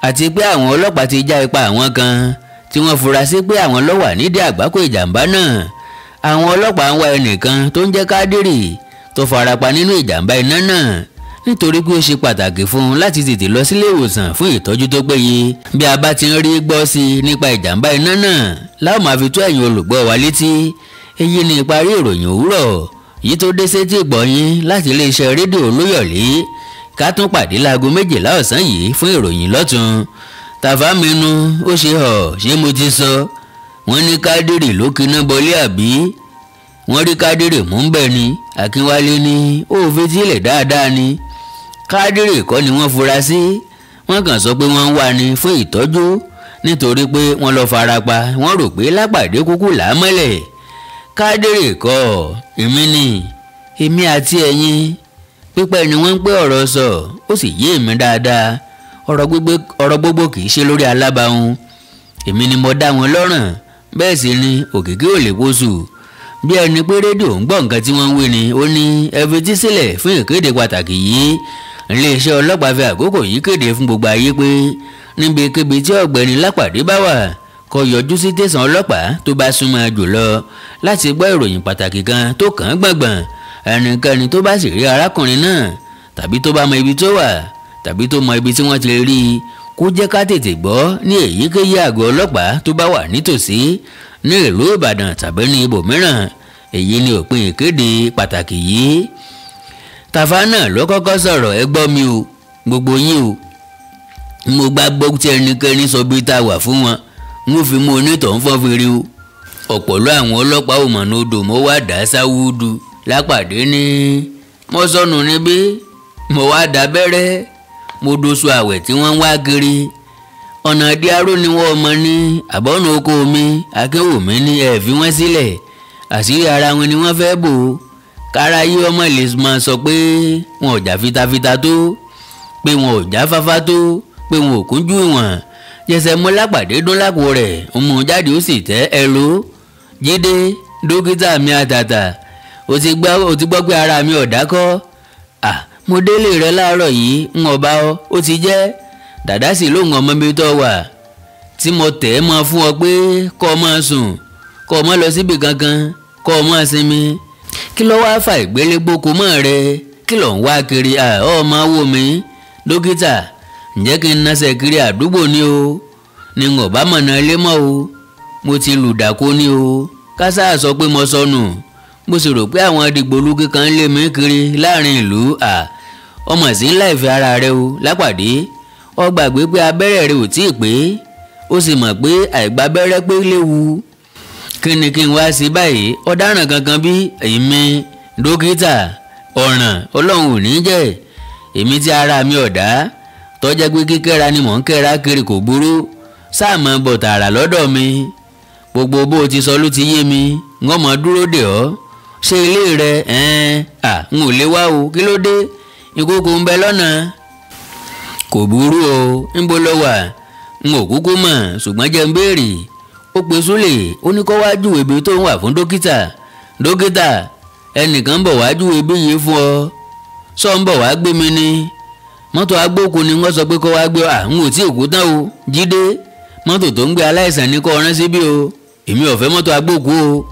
àti pé àwọn ọlọ́pàá ti já ipa àwọn kan tí wọ́n fura sí pé àwọn ló wà nídìí àgbákò ìjàmbá náà. Àwọn ọlọ́pàá ń wá ẹnìkan tó ń jẹ́ Kádírì tó farapa nínú ìjàmbá iná náà, nítorí pé ó ṣe pàtàkì fún un láti tètè lọ sílé ìwòsàn fún ìtọ́jú tó péye. Bí a bá ti ń rí gbọ́ sí i nípa ìjàmbá iná náà láò máa fi tó ẹ̀yin olùgbọ́ wa létí. Èyí ni ìparí ìròyìn òwúrọ̀ yìí tó dé sétí ìgbọ̀nyín láti iléeṣẹ́ rédíò Olóyọ̀lé. Ká tún pàdé láago 12 ọ̀sán yìí fún ìròyìn lọ́tun. Tàfá mẹ́nu ó ṣe hàn ṣé mo ti sọ. Wọ́n ní Kádírì ló kiná bọlé àbí? Wọ́n rí Kádírì mú ń bẹ̀ ni. Akínwálé ní ó fi tílẹ̀ dáadáa ni. Kádírì kọ́ ni wọ́n fura sí, wọ́n kàn sọ pé wọ́n ń wá ni fún ìtọ́jú nítorí pé wọ́n lọ farapa. Wọ́n rò pé Lápàdé kúkú làámọ́lẹ̀. Kádírì kọ́, èmi ni, èmi àti ẹ̀yin. Pípẹ́ ni wọ́n ń pé ọ̀rọ̀ sọ, ó sì yé èmi dáadáa. Ọ̀rọ̀ gbogbo kì í ṣe lórí alábàáhùn. Èmi ni mo dá wọn lọ́rùn, bẹ́ẹ̀ sì ni òkìkí ò lè wosù. Bí ẹni pé rédíò ń gbọ́ nǹkan tí wọ́n ń wí ni. Ó ní ẹ fetí sílẹ̀ fún ìkéde pàtàkì yìí. Iléeṣẹ́ ọlọ́pàá fi àkókò yìí kéde fún gbogbo ayé pé níbikíbi tí ọ̀gbẹ́ni Lápàdé bá wà, kó yọjú sí tẹ̀sán ọlọ́pàá tó bá súnmọ́ jùlọ láti gbọ́ ìròyìn pàtàkì kan tó kàn án gbọ̀ngbọ̀n. Ẹnikẹ́ni tó bá sì rí arákùnrin náà tàbí tó bá mọ ibi tó wà tàbí tó mọ ibi tí wọ́n ti rí i, kó jẹ́ ká tètè gbọ́ ní èyíkéyìí àgọ́ ọlọ́pàá tó bá wà nítòsí ní ìlú Ìbàdàn tàbí ní ibòmíràn. Èyí ni òpin ìkéde pàtàkì yìí. Tàfà náà ló kọ́kọ́ sọ̀rọ̀. Ẹ gbọ́ mi o, gbogbo yín o, mo gbàgbọ́ tí ẹnikẹ́ni sọ bí tá a wà fún wọn, n ó fi mú onítọ̀hún fọ́n fèrè o. Ọ̀pọ̀lọ́ àwọn ọlọ́pàá ò mọ̀nà odò mo wá dá sáwúdù. Lápàdé ní mo sọnù níbí, mo wá dábẹ́rẹ́, mo doṣù àwẹ̀ tí wọ́n ń wá kiri. Ọ̀nà díárò ni wọ́n mọ ní àbọ̀nà oko mi. Akínwùmí ní ẹ̀ fi wọ́n sílẹ̀, àṣírí ara wọn ni wọ́n fẹ́ bò. Káráyé ọmọ lè máa sọ pé wọn ò jà fitafita tó, pé wọn ò já fáfá tó, pé wọn ò kúnjú ìwọ̀n. Jẹsẹ̀ mú Lápàdé dún lápò rẹ̀, ń mú jáde ó sì tẹ́ ẹ ló. Jídé dókítà mi àtàtà, o ti gbọ́ pé ara mi ò dákọ́. Mo délé rẹ láàárọ̀ yìí, ń ọba ọ, ó ti jẹ́. Dàdá sì lóhùn ọmọ mi tó wà tí mo tẹ̀ ẹ́ mọ́ fún ọ pé kọ́ ọ máa sùn, kọ́ ọ máa lọ síbi kankan, kọ́ ọ máa sinmi. Kí ló wáá fa ìgbélégbòkó mọ́ rẹ? Kí ló ń wá kiri? Ọ máa wò mí dókítà, ǹjẹ́ kí n násẹ̀ kiri àdúgbò ni o? Ni n ò bá mọ̀nà ilé mọ́ o, mo ti lùdàkó ni o. Kásá sọ pé mo sọnù, mo sì rò pé àwọn dìgbòlugi kan lé mi kiri láàrin ìlú. Ọmọ sí ńlá ìfẹ́ ara rẹ o Lápàdé. Ó gbàgbé pé abẹ́rẹ́ rẹ ò tíì pé, ó sì mọ̀ pé àìgbábẹ́rẹ́ pé léwu. Kí ni kí n wá sí báyìí? Ọ̀daràn kankan bí èmi dókítà, ọ̀ràn Ọlọ́run ò ní jẹ́. Èmi tí ara mi ọ̀dá tọ́jẹ́ pé kíkẹ́ra ni mò ń kẹ́ra kiri kò burú, sáà mọ́ bọ̀ tààrà lọ́dọ̀ mi. Gbogbo bó o ti sọ ló ti yé mi, ń ọmọ dúró dè ọ́. Ṣé ilé rẹ? N ò lè wá o. Kí ló dé? Ìkókò ń bẹ lọ́nà. Kò burú o, ńbo lọ wà? N ò kúkú mọ̀, ṣùgbọ́n jẹ́ ń béèrè. Ó pe Súlè, ó ní kó wá júwe ibi tó ń wà fún dókítà. Dókítà, ẹnìkan ń bọ̀ wá júwe ibi yìí fún ọ. Sọ ń bọ̀ wá gbé mi ni. Mọ́tò agbókun ni wọ́n sọ pé kó wá gbé ọ. N ò tí ì kú tán o Jídé. Mọ́tò tó ń gbé aláìsàn ní kó rán síbí o. Èmi ò fẹ́ mọ́tò agbókun o.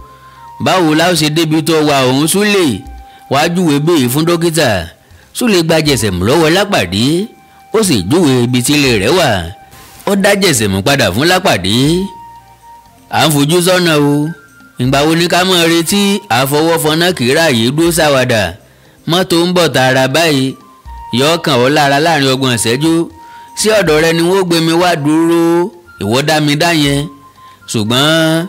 Báwo la ó ṣe débi tó wà òun Súlè? Wá júwe bí yìí fún dókítà. Súlè gba jẹ̀sẹ̀mú lọ́wọ́ Lápàdé, ó sì júwe ibi tí ilé rẹ̀ wà. Ó dá jẹ̀sẹ̀mú padà fún Lápàdé. À ń fojú sọ́nà o. Ìgbà wo ni ká mọ̀ retí àfọwọ́fọná kìí ráàyè dúró sáwàdà? Mọ́tò ń bọ̀ tààrà báyìí, yọ kàn ọ́ lára láàrin ọgbọ̀n ìṣẹ́jú. Sí ọ̀dọ̀ rẹ ni wọ́n gbé mi wá dúró, ìwọ dá mi dá yẹn. Ṣùgbọ́n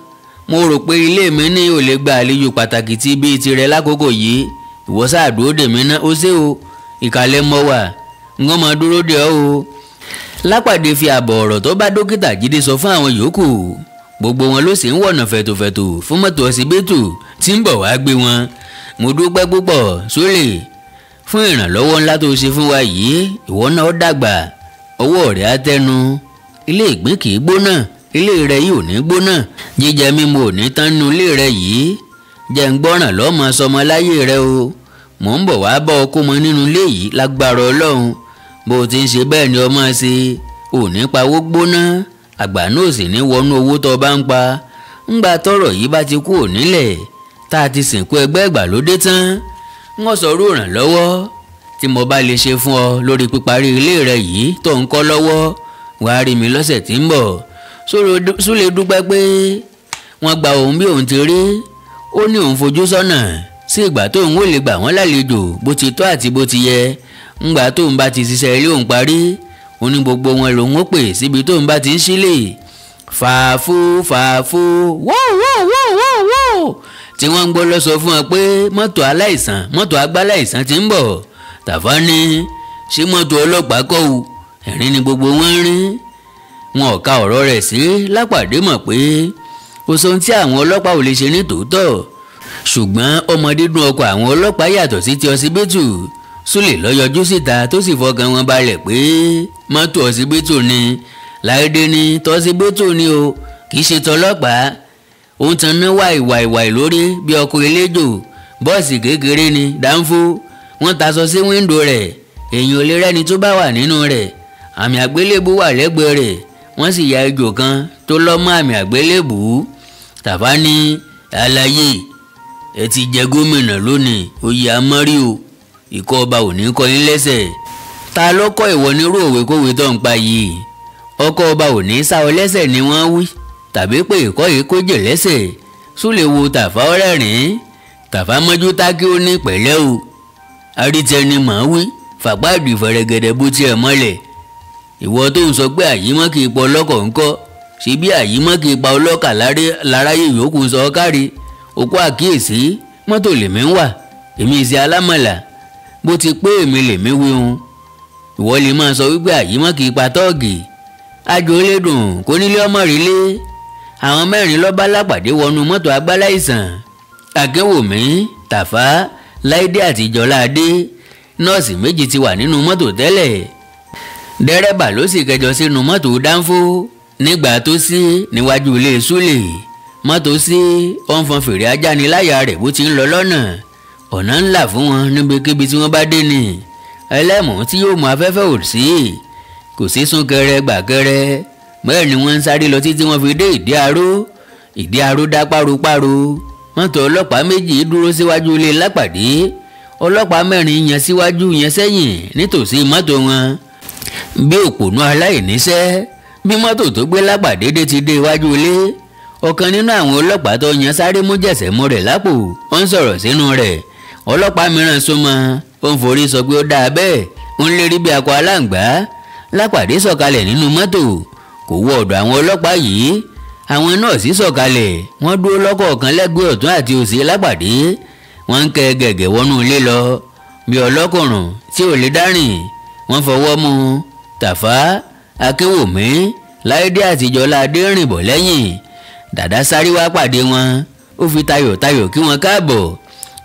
mo rò pé ilé mi ní ò lè gba àlejò pàtàkì tí bíi tirẹ̀ lákòókò yìí. Ìwọ sáà dúró dè mí ná, ó ṣé o, ìkàlẹ̀ mọ́ wà, ń wọ́n máa dúró dè ọ́ o. Lápàdé fi àbọ̀ ọ̀rọ̀ tó bá dókítà Jídé sọ fún àwọn yòókù. Gbogbo wọn ló sì ń wọ̀nà fẹ̀tòfẹ̀tò fún mọ́tò ọsibítù tí ń bọ̀ wá gbé wọn. Mo dúpẹ́ púpọ̀ Súlè fún ìrànlọ́wọ́ ńlá tó ṣe fún wa yìí. Ìwọ náà ó dàgbà, ọwọ́ rẹ̀ á tẹnu. Ilé ìgbín kì í gbóná, ilé rẹ yìí ò ní gbóná. Jíjẹ mímu ò ní tán nínú ilé rẹ yìí. Jẹ́ ń gbọ́ràn lọ́mọ sọmọ láyé rẹ o. Mò ń bọ̀ wá bọ́ ọ kó mọ nínú ilé yìí lágbára Ọlọ́run. Bó o ti ń ṣe bẹ́ẹ̀ ni ọmọ ṣe, ò ní pawó gbóná, àgbà náà sì ní wọnú owó tó bá ń pa. Ńgbà tọ́rọ̀ yìí bá ti kú ònílẹ̀ tá a ti sìnkú ẹgbẹ́ ìgbàlódé tán, wọ́n sọ̀rọ̀ ìrànlọ́wọ́ tí mo bá lè ṣe fún ọ lórí píparí ilé rẹ yìí tó ń kọ́ lọ́wọ́. Wàá rí mi lọ́sẹ̀ tí ń bọ̀. Súlè dúpẹ́ pé wọ́n gba òun bí òun ti rí. Ó ní òun fojú sọ́nà sí ìgbà tóun ò lè gbà wọ́n lálejò bó ti tọ́ àti bó ti yẹ. Ńgbà tóun bá ti ṣiṣẹ́ ilé òun parí, ó ní gbogbo wọn lòun ó pè síbi tóun bá ti ń sílè. Fàáfó fàáfó wó wó wó wó wó. Tí wọ́n ń gbọ́ lọ sọ fún wọn pé mọ́tò aláìsàn mọ́tò agbáláìsàn ti ń bọ̀. Tàfá ní ṣé mọ́tò ọlọ́pàá kọ́ o? Ẹ̀rín ni gbogbo wọn ń rín. Wọn ò ka ọ̀rọ̀ rẹ̀ sí Lápàdé mọ̀ pé kò sóhun tí àwọn ọlọ́pàá ò lè ṣe ní tòótọ́, ṣùgbọ́n ọmọ dídùn ọkọ̀ àwọn ọlọ́pàá yàtọ̀ sí ti ọsibítù. Súlè ló yọjú síta tó sì fọkàn wọn balẹ̀ pé mọ́tò ọsibítù ni. Láìdé ní tọ́sibítù ni o, kì í ṣe tọlọ́pàá. Òun tan ná wàìwàìwàì lórí bí ọkọ̀ eléjò, bọ́ọ̀sì kékeré ni dáńfó. Wọ́n taṣọ sí wíńdò rẹ̀, èèyàn ò lè rẹ́ni tó bá wà nínú rẹ̀. Àmì àgbélébù wà lẹ́gbẹ̀ẹ́ rẹ̀, wọ́n sì ya ejò kan tó lọ́ mọ́ àmì àgbélébù. Tàfá ní àlàyé ẹ ti jẹ gómìnà lónìí, oyè amọ́rí o, ìkọ́ ọba ò ní kọ́ yín lẹ́sẹ̀. Ta ló kọ́ ìwọ nírú òwe kówé tó ń pa yìí? Ọkọ ọba ò ní sá ọ lẹ́sẹ̀ ni wọ́n wí, tàbí pé ìkọ́ yìí kó jè lẹ́sẹ̀. Súlè wo Tàfá ọ̀rẹ́rìn. Tàfá mọ́jú tákì ó ní pẹ̀lẹ́ o, arítẹni màá wí, fàpáàdì fẹ̀rẹ̀gẹ̀dẹ̀ bó tiẹ̀ mọ́lẹ̀. Ìwọ tó ń sọ pé àyímọ́ kì í pọ̀ ọlọ́kọ̀ ńkọ́? Ṣe bí àyímọ́ kì í pa ọlọ́kà láráyè yòókù sọ kárí. Òkú àkíyèsí mọ́tò lèmi ń wà, èmi ìṣe alámọ̀là. Bó ti pé èmi lèmi wíhun, ìwọ lè máa sọ wípé àyímọ́ kì í pa tọ́ọ̀gì. Àjò lè dùn kó nílé ọmọ rí lé. Àwọn mẹ́rin ló bá Lápàdé wọnú mọ́tò agbáláìsàn. Akínwùmí, Tàfá, Láìdé àti Jọládé. Nọ́ọ̀sì méjì ti wà nínú mọ́tò tẹ́lẹ̀. Dẹ́rẹ́bà ló sì kẹjọ sínú mọ́tò dánfó. Nígbà tó sí níwájú ilé Súlè, mọ́tò sí ó ń fọn fèrè ajániláyà rẹ̀ bó ti ń lọ lọ́nà. Ọ̀nà ńlá fún wọn níbikíbi tí wọ́n bá dé ni. Ẹlẹ́mù tí yóò mú afẹ́fẹ́ ò sí, kò sí súnkẹrẹ gbàkẹrẹ. Bẹ́ẹ̀ ni wọ́n ń sáré lọ títí wọ́n fi dé Ìdí Aró. Ìdí Aró dá páropáro. Mọ́tò ọlọ́pàá méjì dúró síwájú ilé Lápàdé. Ọlọ́pàá mẹ́rin yẹn síwájú yẹn sẹ́yìn nítòsí mọ́tò wọn. Bí òpònú aláìníṣẹ́ bí mọ́tò tó gbé Lápàdé dé ti dé iwájú ilé. Ọ̀kan nínú àwọn ọlọ́pàá tó yan sáré mú jẹ̀sẹ̀ mú rẹ̀ lápò, ó ń sọ̀rọ̀ sínú rẹ̀. Ọlọ́pàá mìíràn súnmọ́, ó ń forí sọ pé ó dáa bẹ́ẹ̀, ó ń lérí bí akọ aláǹgbá. Lápàdé sọ̀kalẹ̀ nínú mọ́tò, kò wọ ọ̀dọ̀ àwọn ọlọ́pàá yìí. Àwọn nọ́ọ̀sì sọ̀kalẹ̀, wọ́n dúró lọ́kọ̀ọ̀kan lẹ́gbẹ̀ẹ́ ọ̀tún àti òsì Lápàdé. Wọ́n ń kẹ gẹ̀gẹ̀ wọnú ilé lọ bí ọlọ́kùnrùn tí ò lè dárìn. Wọ́n fọwọ́ mú Tàfá, Akínwùmí, Láìdé àti Jọládé rìn bọ̀ lẹ́yìn. Dàdá sáré wá pàdé wọn, ó fi tayọ̀tayọ̀ kí wọ́n káàbọ̀.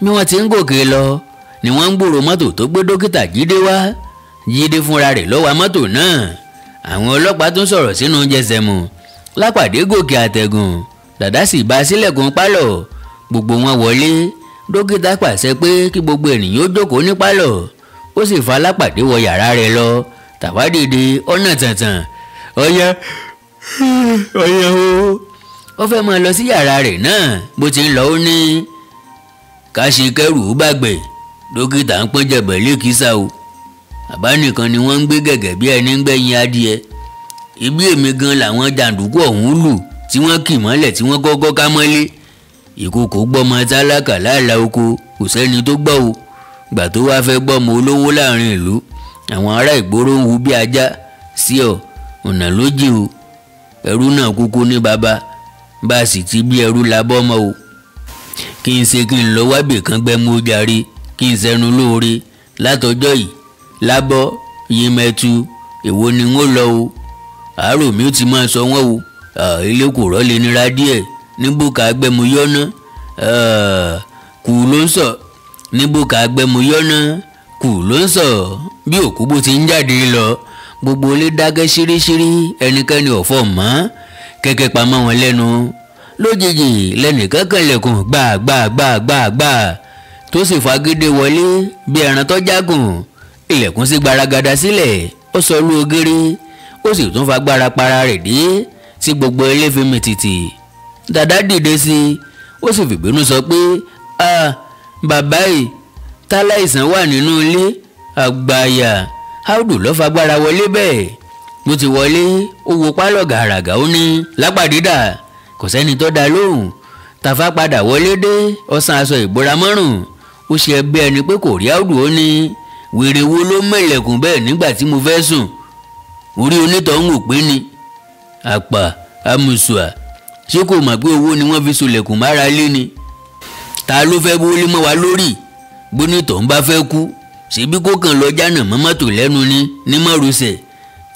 Bí wọ́n ti ń gòkè lọ ni wọ́n ń gbúrò mọ́tò tó gbé dókítà Jídé wá. Jídé fúnra rẹ̀ ló wa mọ́tò náà. Àwọn ọlọ́pàá tún sọ̀rọ̀ sínú jẹsẹ̀mù. Lápàdé gòkè àtẹ̀gùn, Dàdá sì bá sílẹ̀kùn pálọ̀. Gbogbo wọn wọlé. Dókítà pàṣẹ pé kí gbogbo ènìyàn ó jókòó ní pálọ̀. Ó sì fa Lápàdé wọ yàrá rẹ̀ lọ. Tàfá dìde ọ̀nà tàntàn. Ọ̀yá ọ̀yá o. Ó fẹ́ máa lọ sí yàrá rẹ̀ náà. Bó ti ń lọ ó ní ká ṣe kẹ́rù ó bàgbẹ́. Dókítà ń pọ́n jẹ̀bẹ̀ lẹ́kìsà o. Bàbá nìkan ni wọ́n ń gbé gẹ̀gẹ̀ bí ẹni ń gbẹ̀yìn adìẹ. Ibi èmi gan làwọn jàǹdùkú ọ̀hún lù tí wọ́n kì mọ́lẹ̀ tí wọ́n kọ́kọ́ ká mọ́lé. Ìkòkò gbọ́mọ tálákà láàlà oko, kò sẹ́ni tó gbọ́ o. Gbà tó wá fẹ́ gbọ́mọ olówó láàrin ìlú, àwọn ará ìgboro ń hu bí ajá sí ọ, ọ̀nà lójì o. Ẹrú náà kúkú ní baba, bá a sì ti bí ẹrú la bọ́mọ o. Kí n ṣe kí n lọ wábì kan gbẹ́mú jàre, kí n sẹnu lóore látọjọ́ yìí lábọ́ yìmẹ̀tu, èwo ni n ó lọ o. Àárò mi ó ti máa sọ wọ́n o. Ilé kò rọ́ lè nira díẹ̀ níbùkà agbẹ́muyọ́ná kù ló ń sọ. Níbùkà agbẹ́muyọ́ná kù ló ń sọ. Bí òkú bó ti ń jáde lọ, gbogbo ilé dákẹ́ ṣíríṣírí, ẹnikẹ́ni ò fọ̀ mọ́. Kẹ̀kẹ́ pamọ́ wọn lẹ́nu. Lójijì lẹ́nìkan kànlẹ̀kùn gbàgbàgbàgbà tó sì fagídé wọlé bí ẹran tó jágùn. Ilẹ̀kùn sí gbaragada sílẹ̀, ó sọ lú ògiri, ó sì tún fagbára para rẹ̀ dé tí gbogbo ilé fi mì tìtì. Dàdá dìde sí i, ó sì fìbínú sọ pé ah bàbá yìí táláìsàn wà nínú ilé àgbàyà. Áùdù ló fagbára wọlé bẹ́ẹ̀. Bó ti wọlé ó wo pálọ̀ gàràgà, ó ní Lápàdé dà? Kò sẹ́ni tó dá lóhùn. Tàfá padà wọlé dé, ó san aṣọ ìbora mọ́rùn, ó ṣe ẹgbẹ́ ẹni pé kò rí Áùdù. Ó ní wèrè wo ló mẹ̀lẹ̀kùn bẹ́ẹ̀ nígbà tí mo fẹ́ sùn? Orí onítọ̀hún ò pé ni. Àpà amùsùà, ṣé kò mọ̀ pé owó ni wọ́n fi solẹ̀kùn mára lé ni? Ta ló fẹ́ bólé mọ́ wa lórí? Gbónítọ̀ ń bá fẹ́ kú, ṣebí kó kàn lọ jánà mọ́ mọ́tò lẹ́nu ni ní márosẹ̀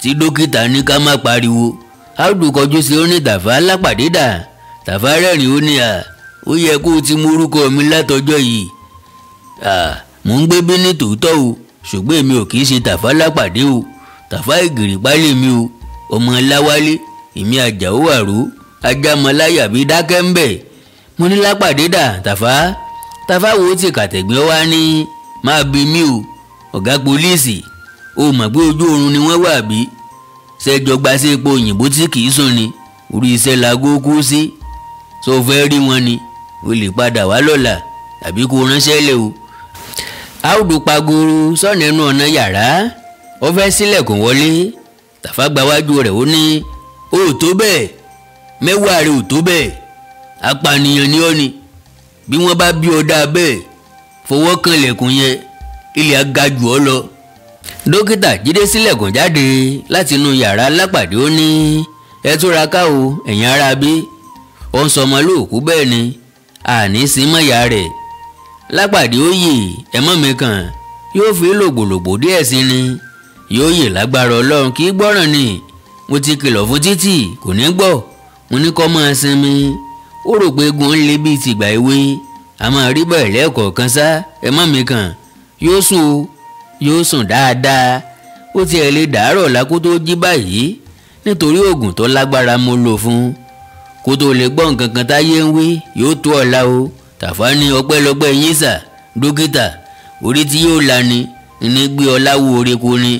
tí dókítà ní ká má pariwo. Áùdù kọjú sí ó ní Tàfá lápàdé dà. Tàfá rẹ́rìn ó ní à, ó yẹ kó o ti mú orúkọ mi látọjọ́ yìí. Mò ń gbé bí ní tòótọ́ o, ṣùgbọ́n èmi ò kì í ṣe Tàfá lápàdé o. Tàfá Ìgìrìpá lèmi o, ọmọ Láwálé, èmi Àjàó Àró, ajámọ̀láyà bíi dákẹ́ ń bẹ̀. Mo ní lápàdé dà Tàfá. Tàfá wo ti kàtẹ̀gbẹ́ wá ní máa bí mi o, ọ̀gá pólíìsì, o mọ̀ pé ojú oorun ni wọ́n wà bí? Ṣẹjọ gba sí epo òyìnbó tí kì í sùn ni, orí iṣẹ́ laago kú sí. Tó fẹ́ rí wọn ni, o lè padà wá lọ́la tàbí kó ránṣẹ́ lé o. Áùdù pagoro sọ̀nà ẹnu ọ̀nà yàrá, ó fẹ́ sílẹ̀kùn wọlé. Tàfá gba wájú rẹ̀ ó ní o ò tó bẹ́ẹ̀, mẹ́wàá rẹ̀ ò tó bẹ́ẹ̀, apànìyàn ni ọ́ ni. Bí wọ́n bá bí ọ dáa bẹ́ẹ̀, fọwọ́ kan lẹ̀kùn yẹn, ilẹ̀ á ga jù ọ́ lọ. Dókítà Jídé sílẹ̀kùn jáde láti inú yàrá lápàdé ó ní ẹ túra ká o, ẹ̀yin ará bí. Ó ń sọmọ lóòkú bẹ́ẹ̀ ni, àní sí mọ̀yà rẹ̀. Lápàdé ó yè ẹ̀mọ́ mi kàn, yóò fi lògbòlògbò díẹ̀ sí ni. Yóò yè lágbára Ọlọ́run, kì í gbọ́ràn ni. Mo ti kìlọ̀ fún títì, kò ní gbọ́. Mo ní kó máa sinmi. Ó rò pé egun ń le bíi tìgbà èwe. A máa rí bẹ́ẹ̀ lẹ́ẹ̀kọ̀ọ̀kan sá, ẹ̀mọ́ mi kàn. Yóò sùn o, yóò sùn dáadáa. Ó tiẹ̀ lè dàárọ̀ la kó tó jí báyìí, nítorí oògùn tó lágbára mo lò fún un. Kó tó lè gbọ́ nǹkan kan táyé ń wí, yóò tó ọ̀la o. Tàfá ní ọpẹ́lọpẹ́ yín sà, dókítà, orí tí yóò la ni, ní gbé ọlá wo orí kò ní.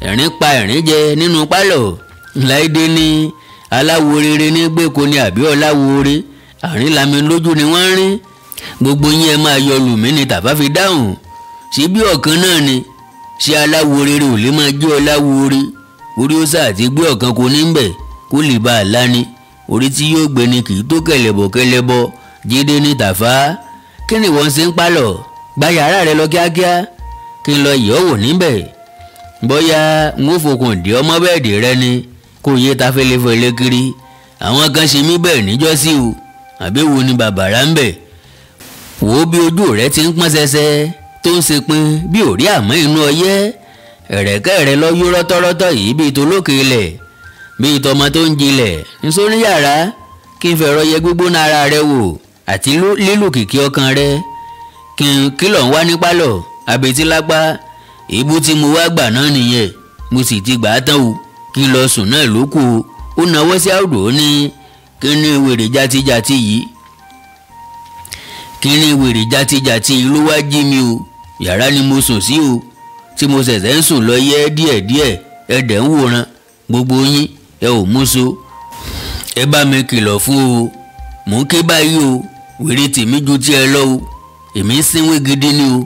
Ẹ̀rín pa ẹ̀rín jẹ nínú pálọ̀. Láìdé ní aláwo rere ní gbé ko ni àbí ọláwo ore. Àrín lami lójú ni wọ́n ń rín. Gbogbo yín ẹ máa yọ lù mí ni Tàfá fi dáhùn. Ṣé bí ọ̀kan náà ni? Ṣé aláwo rere ò lè máa jẹ́ ọláwo ore? Orí ó sà ti gbé ọ̀kan kò ní bẹ̀ kó lè bá a lá ni. Orí tí yóò gbé ni kì í tó kẹlẹ̀bọ̀ kẹlẹ̀bọ̀. Jídé ní Tàfá, kí ni wọ́n ṣe ń pálọ̀? Gba yàrá rẹ lọ kíákíá, kí n lọ yẹ̀ ọ́ wò níbẹ̀. Bóyá n ó fokùn dé ọmọ bẹ́ẹ̀dì rẹ ni, kó yé ta fẹlẹ́fẹlẹ́ kiri. Àwọn kan ṣe mí bẹ́ẹ̀ níjọ́sí o, àbí wo ni bàbàrà ń bẹ̀? Wò ó bí ojú rẹ ti ń pọ́n ṣẹṣẹ tó ń ṣepin bí òrí àmọ́ inú ọyẹ́. Ẹ̀rẹ̀kẹ́ rẹ lọ yó rọ́tọ́rọ́tọ́ yìí bíi tolókè ilẹ̀, bíi tọmọ tó ń jilẹ̀. Nṣó ní yàrá kí n fẹ̀rọ yẹ gbígbóná ara rẹ wò àti lílù kìkì ọkàn rẹ. Kí n kìlọ̀ ń wá ní pálọ̀ àbètí lápá. Ìbú tí mo wá gbà náà nìyẹn, mo sì ti gbà á tán o, kí n lọ sùn náà ló kù o. Ó nawọ́ sí Áùdù ó ní kí ni wèrè játíjátí yìí? Kí ni wèrè játíjátí yìí ló wá jí mi o? Yàrá ni mo sùn sí o, tí mo ṣẹ̀ṣẹ̀ ń sùn lọ yẹ́ díẹ̀díẹ̀. Ẹ dẹ̀ ń wòran gbogbo yín, ẹ ò mú so. Ẹ bá mi kìlọ̀ fún o, mò ń ké báyìí o, wèrè tèmi ju tí ẹ lọ o. Èmi ń sínwé gidi ni o,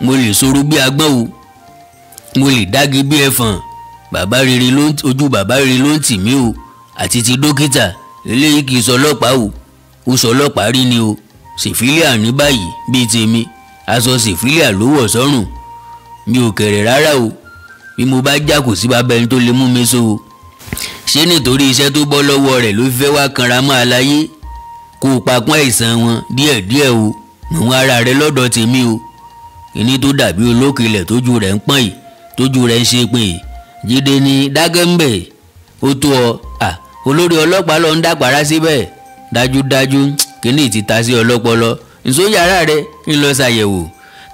mo lè sọ̀rọ̀ bí agbọ́n o, mo lè dági bí ẹfọ̀n. Bàbá rere ló ń ojú bàbá rere ló ń tì mí o, àti ti dókítà. Eléyìí kì í sọ ọlọ́pàá o, ó sọ ọlọ́pàá rí ni o. Sìfílíà ní báyìí bíi tèmi, aṣọ sìfílíà ló wọ̀ sọ́rùn. Mi ò kẹ̀rẹ̀ rárá o, bí mo bá já kò sí bàbá ẹni tó lè mú mi so o. Ṣé nítorí iṣẹ́ tó bọ́ lọ́wọ́ rẹ̀ ló fẹ́ wá kanra mọ́ aláyé? Kó o papọ́n àìsàn wọn díẹ̀díẹ̀ o, mọ̀ ara rẹ lọ́dọ̀ tèmi o. Kíní tó dàbí olókìlẹ̀ tójú rẹ̀ ń pọ́n yìí, tójú rẹ̀ ń ṣe pin yìí. Jídé ní dágẹ́ńbẹ̀, ó tó ọ. À, olórí ọlọ́pàá lọ ń dàpárá síbẹ̀. Dájúdájú kíní ti ta sí ọlọ́pọlọ. Nṣó yàrá rẹ ń lọ ṣàyẹ̀wò.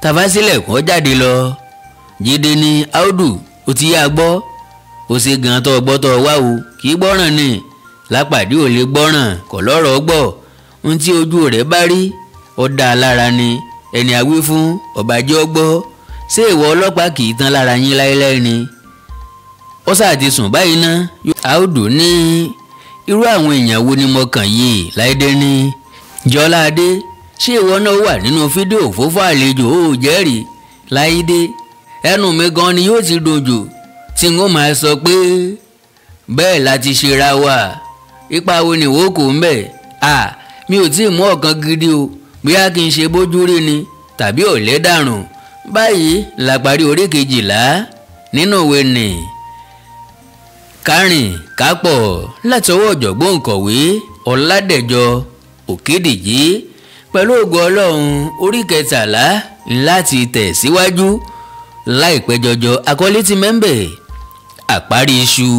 Tàfá sílẹ̀ kọ́ jáde lọ. Jídé ní Áùdù, ó ti yá gbọ́. Ó ṣe gan tó gbọ́ tó wá o, kì í gbọ́ràn ni. Lápàdé ò lè gbọ́ràn, kò lọ́rọ̀ gbọ́. Ohun tí ojú rẹ̀ bá rí, ó dá a lára ni. Ẹni àwí fún ọ̀bàjẹ́ ọgbọ́. Ṣé ìwọ ọlọ́pàá kì í tán lára yín láéláé ni? Ó sáà ti sùn báyìí ná. Áùdù ní irú àwọn èèyàn wo ni mo kàn yìí? Láìdé ní Jọládé, ṣé ìwọ náà wà nínú fídíò fófó àlejò ó jẹ́rìí? Láìdé, ẹnu mi gan ni yóò ti dùn jù tí n ó máa sọ pé bẹ́ẹ̀ la ti ṣera wa. Ipa wo ni ìwọ kò ń bẹ̀? À, mi ò tí ì mú ọ̀kan gidi o, bóyá kí n ṣe bójú rí ni tàbí ò lè dàrùn. Báyìí la parí orí kejìlá nínú ìwé nì Kárìn Kápọ̀ látọwọ́ ọ̀jọ̀gbọ́n òǹkọ̀wé Ọládẹ̀jọ Òkèdìjí. Pẹ̀lú ògo Ọlọ́run, orí 13 láti tẹ̀ síwájú láìpẹ́ jọjọ. Àkọlé ti mẹ́ńbẹ̀, àparí iṣu,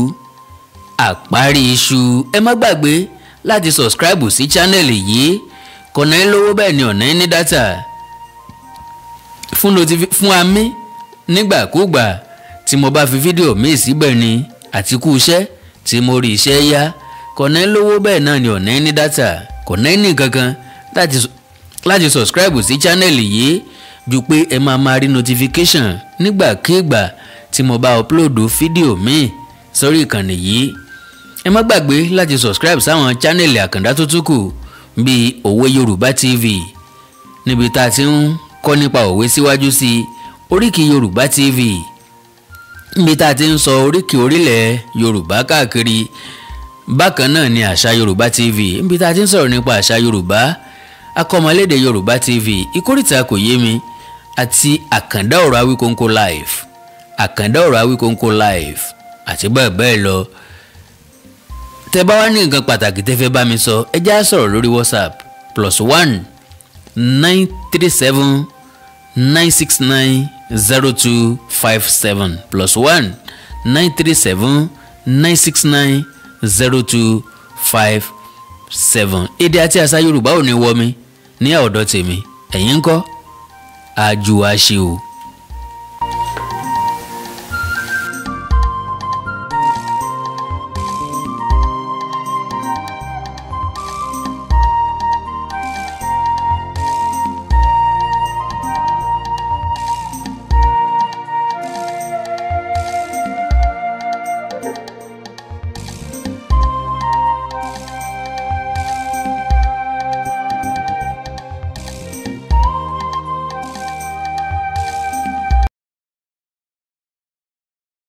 àparí iṣu. Ẹ má gbàgbé láti subscribe sí channel yìí. Kọ̀nà ẹ lówó, bẹ́ẹ̀ ni ọ̀nà ẹ ní data fún fún amí nígbàkúgbà tí mo bá fi fídíò míì síbẹ̀ ni. Àti kú iṣẹ́ tí mo rí iṣẹ́ yá. Kọ̀nà ẹ lówó, bẹ́ẹ̀ náà ni ọ̀nà ẹ ní data. Kọ̀nà ẹ ní kankan láti subscribe sí channel yìí ju pé ẹ máa máa rí notification nígbàkigbà tí mo bá upload fídíò míì sórí ìkànnì yìí. Ẹ má gbàgbé láti subscribe sáwọn channel Àkàndá tó tún kù, bíi Òwe Yorùbá TV, níbi tá a ti ń kọ́ nípa òwe síwájú sí i, Oríkì Yorùbá TV, níbi tá a ti ń sọ oríkì orílẹ̀ Yorùbá káàkiri. Bákan náà ni Àṣà Yorùbá TV, níbi tá a ti ń sọ̀rọ̀ nípa àṣà Yorùbá, Akọ́mọlédè Yorùbá TV, Ìkórìtà Kò Yé Mi, àti Àkàndá Ọ̀rọ̀ Awíkóńkó Live, Àkàndá Ọ̀rọ̀ Awíkóńkó Live, àti bẹ́ẹ̀ bẹ́ẹ̀ lọ. Tẹ́ bá wá ní nǹkan pàtàkì tẹ́ fẹ́ bá mi sọ, ẹ já sọ̀rọ̀ lórí WhatsApp, +1 937 969 0257, +1 937 969 0257. Èdè àti àṣà Yorùbá ò ní wọ mi ní ọ̀dọ̀ tèmi. Ẹ̀yin ń kọ́ àjù àṣe o.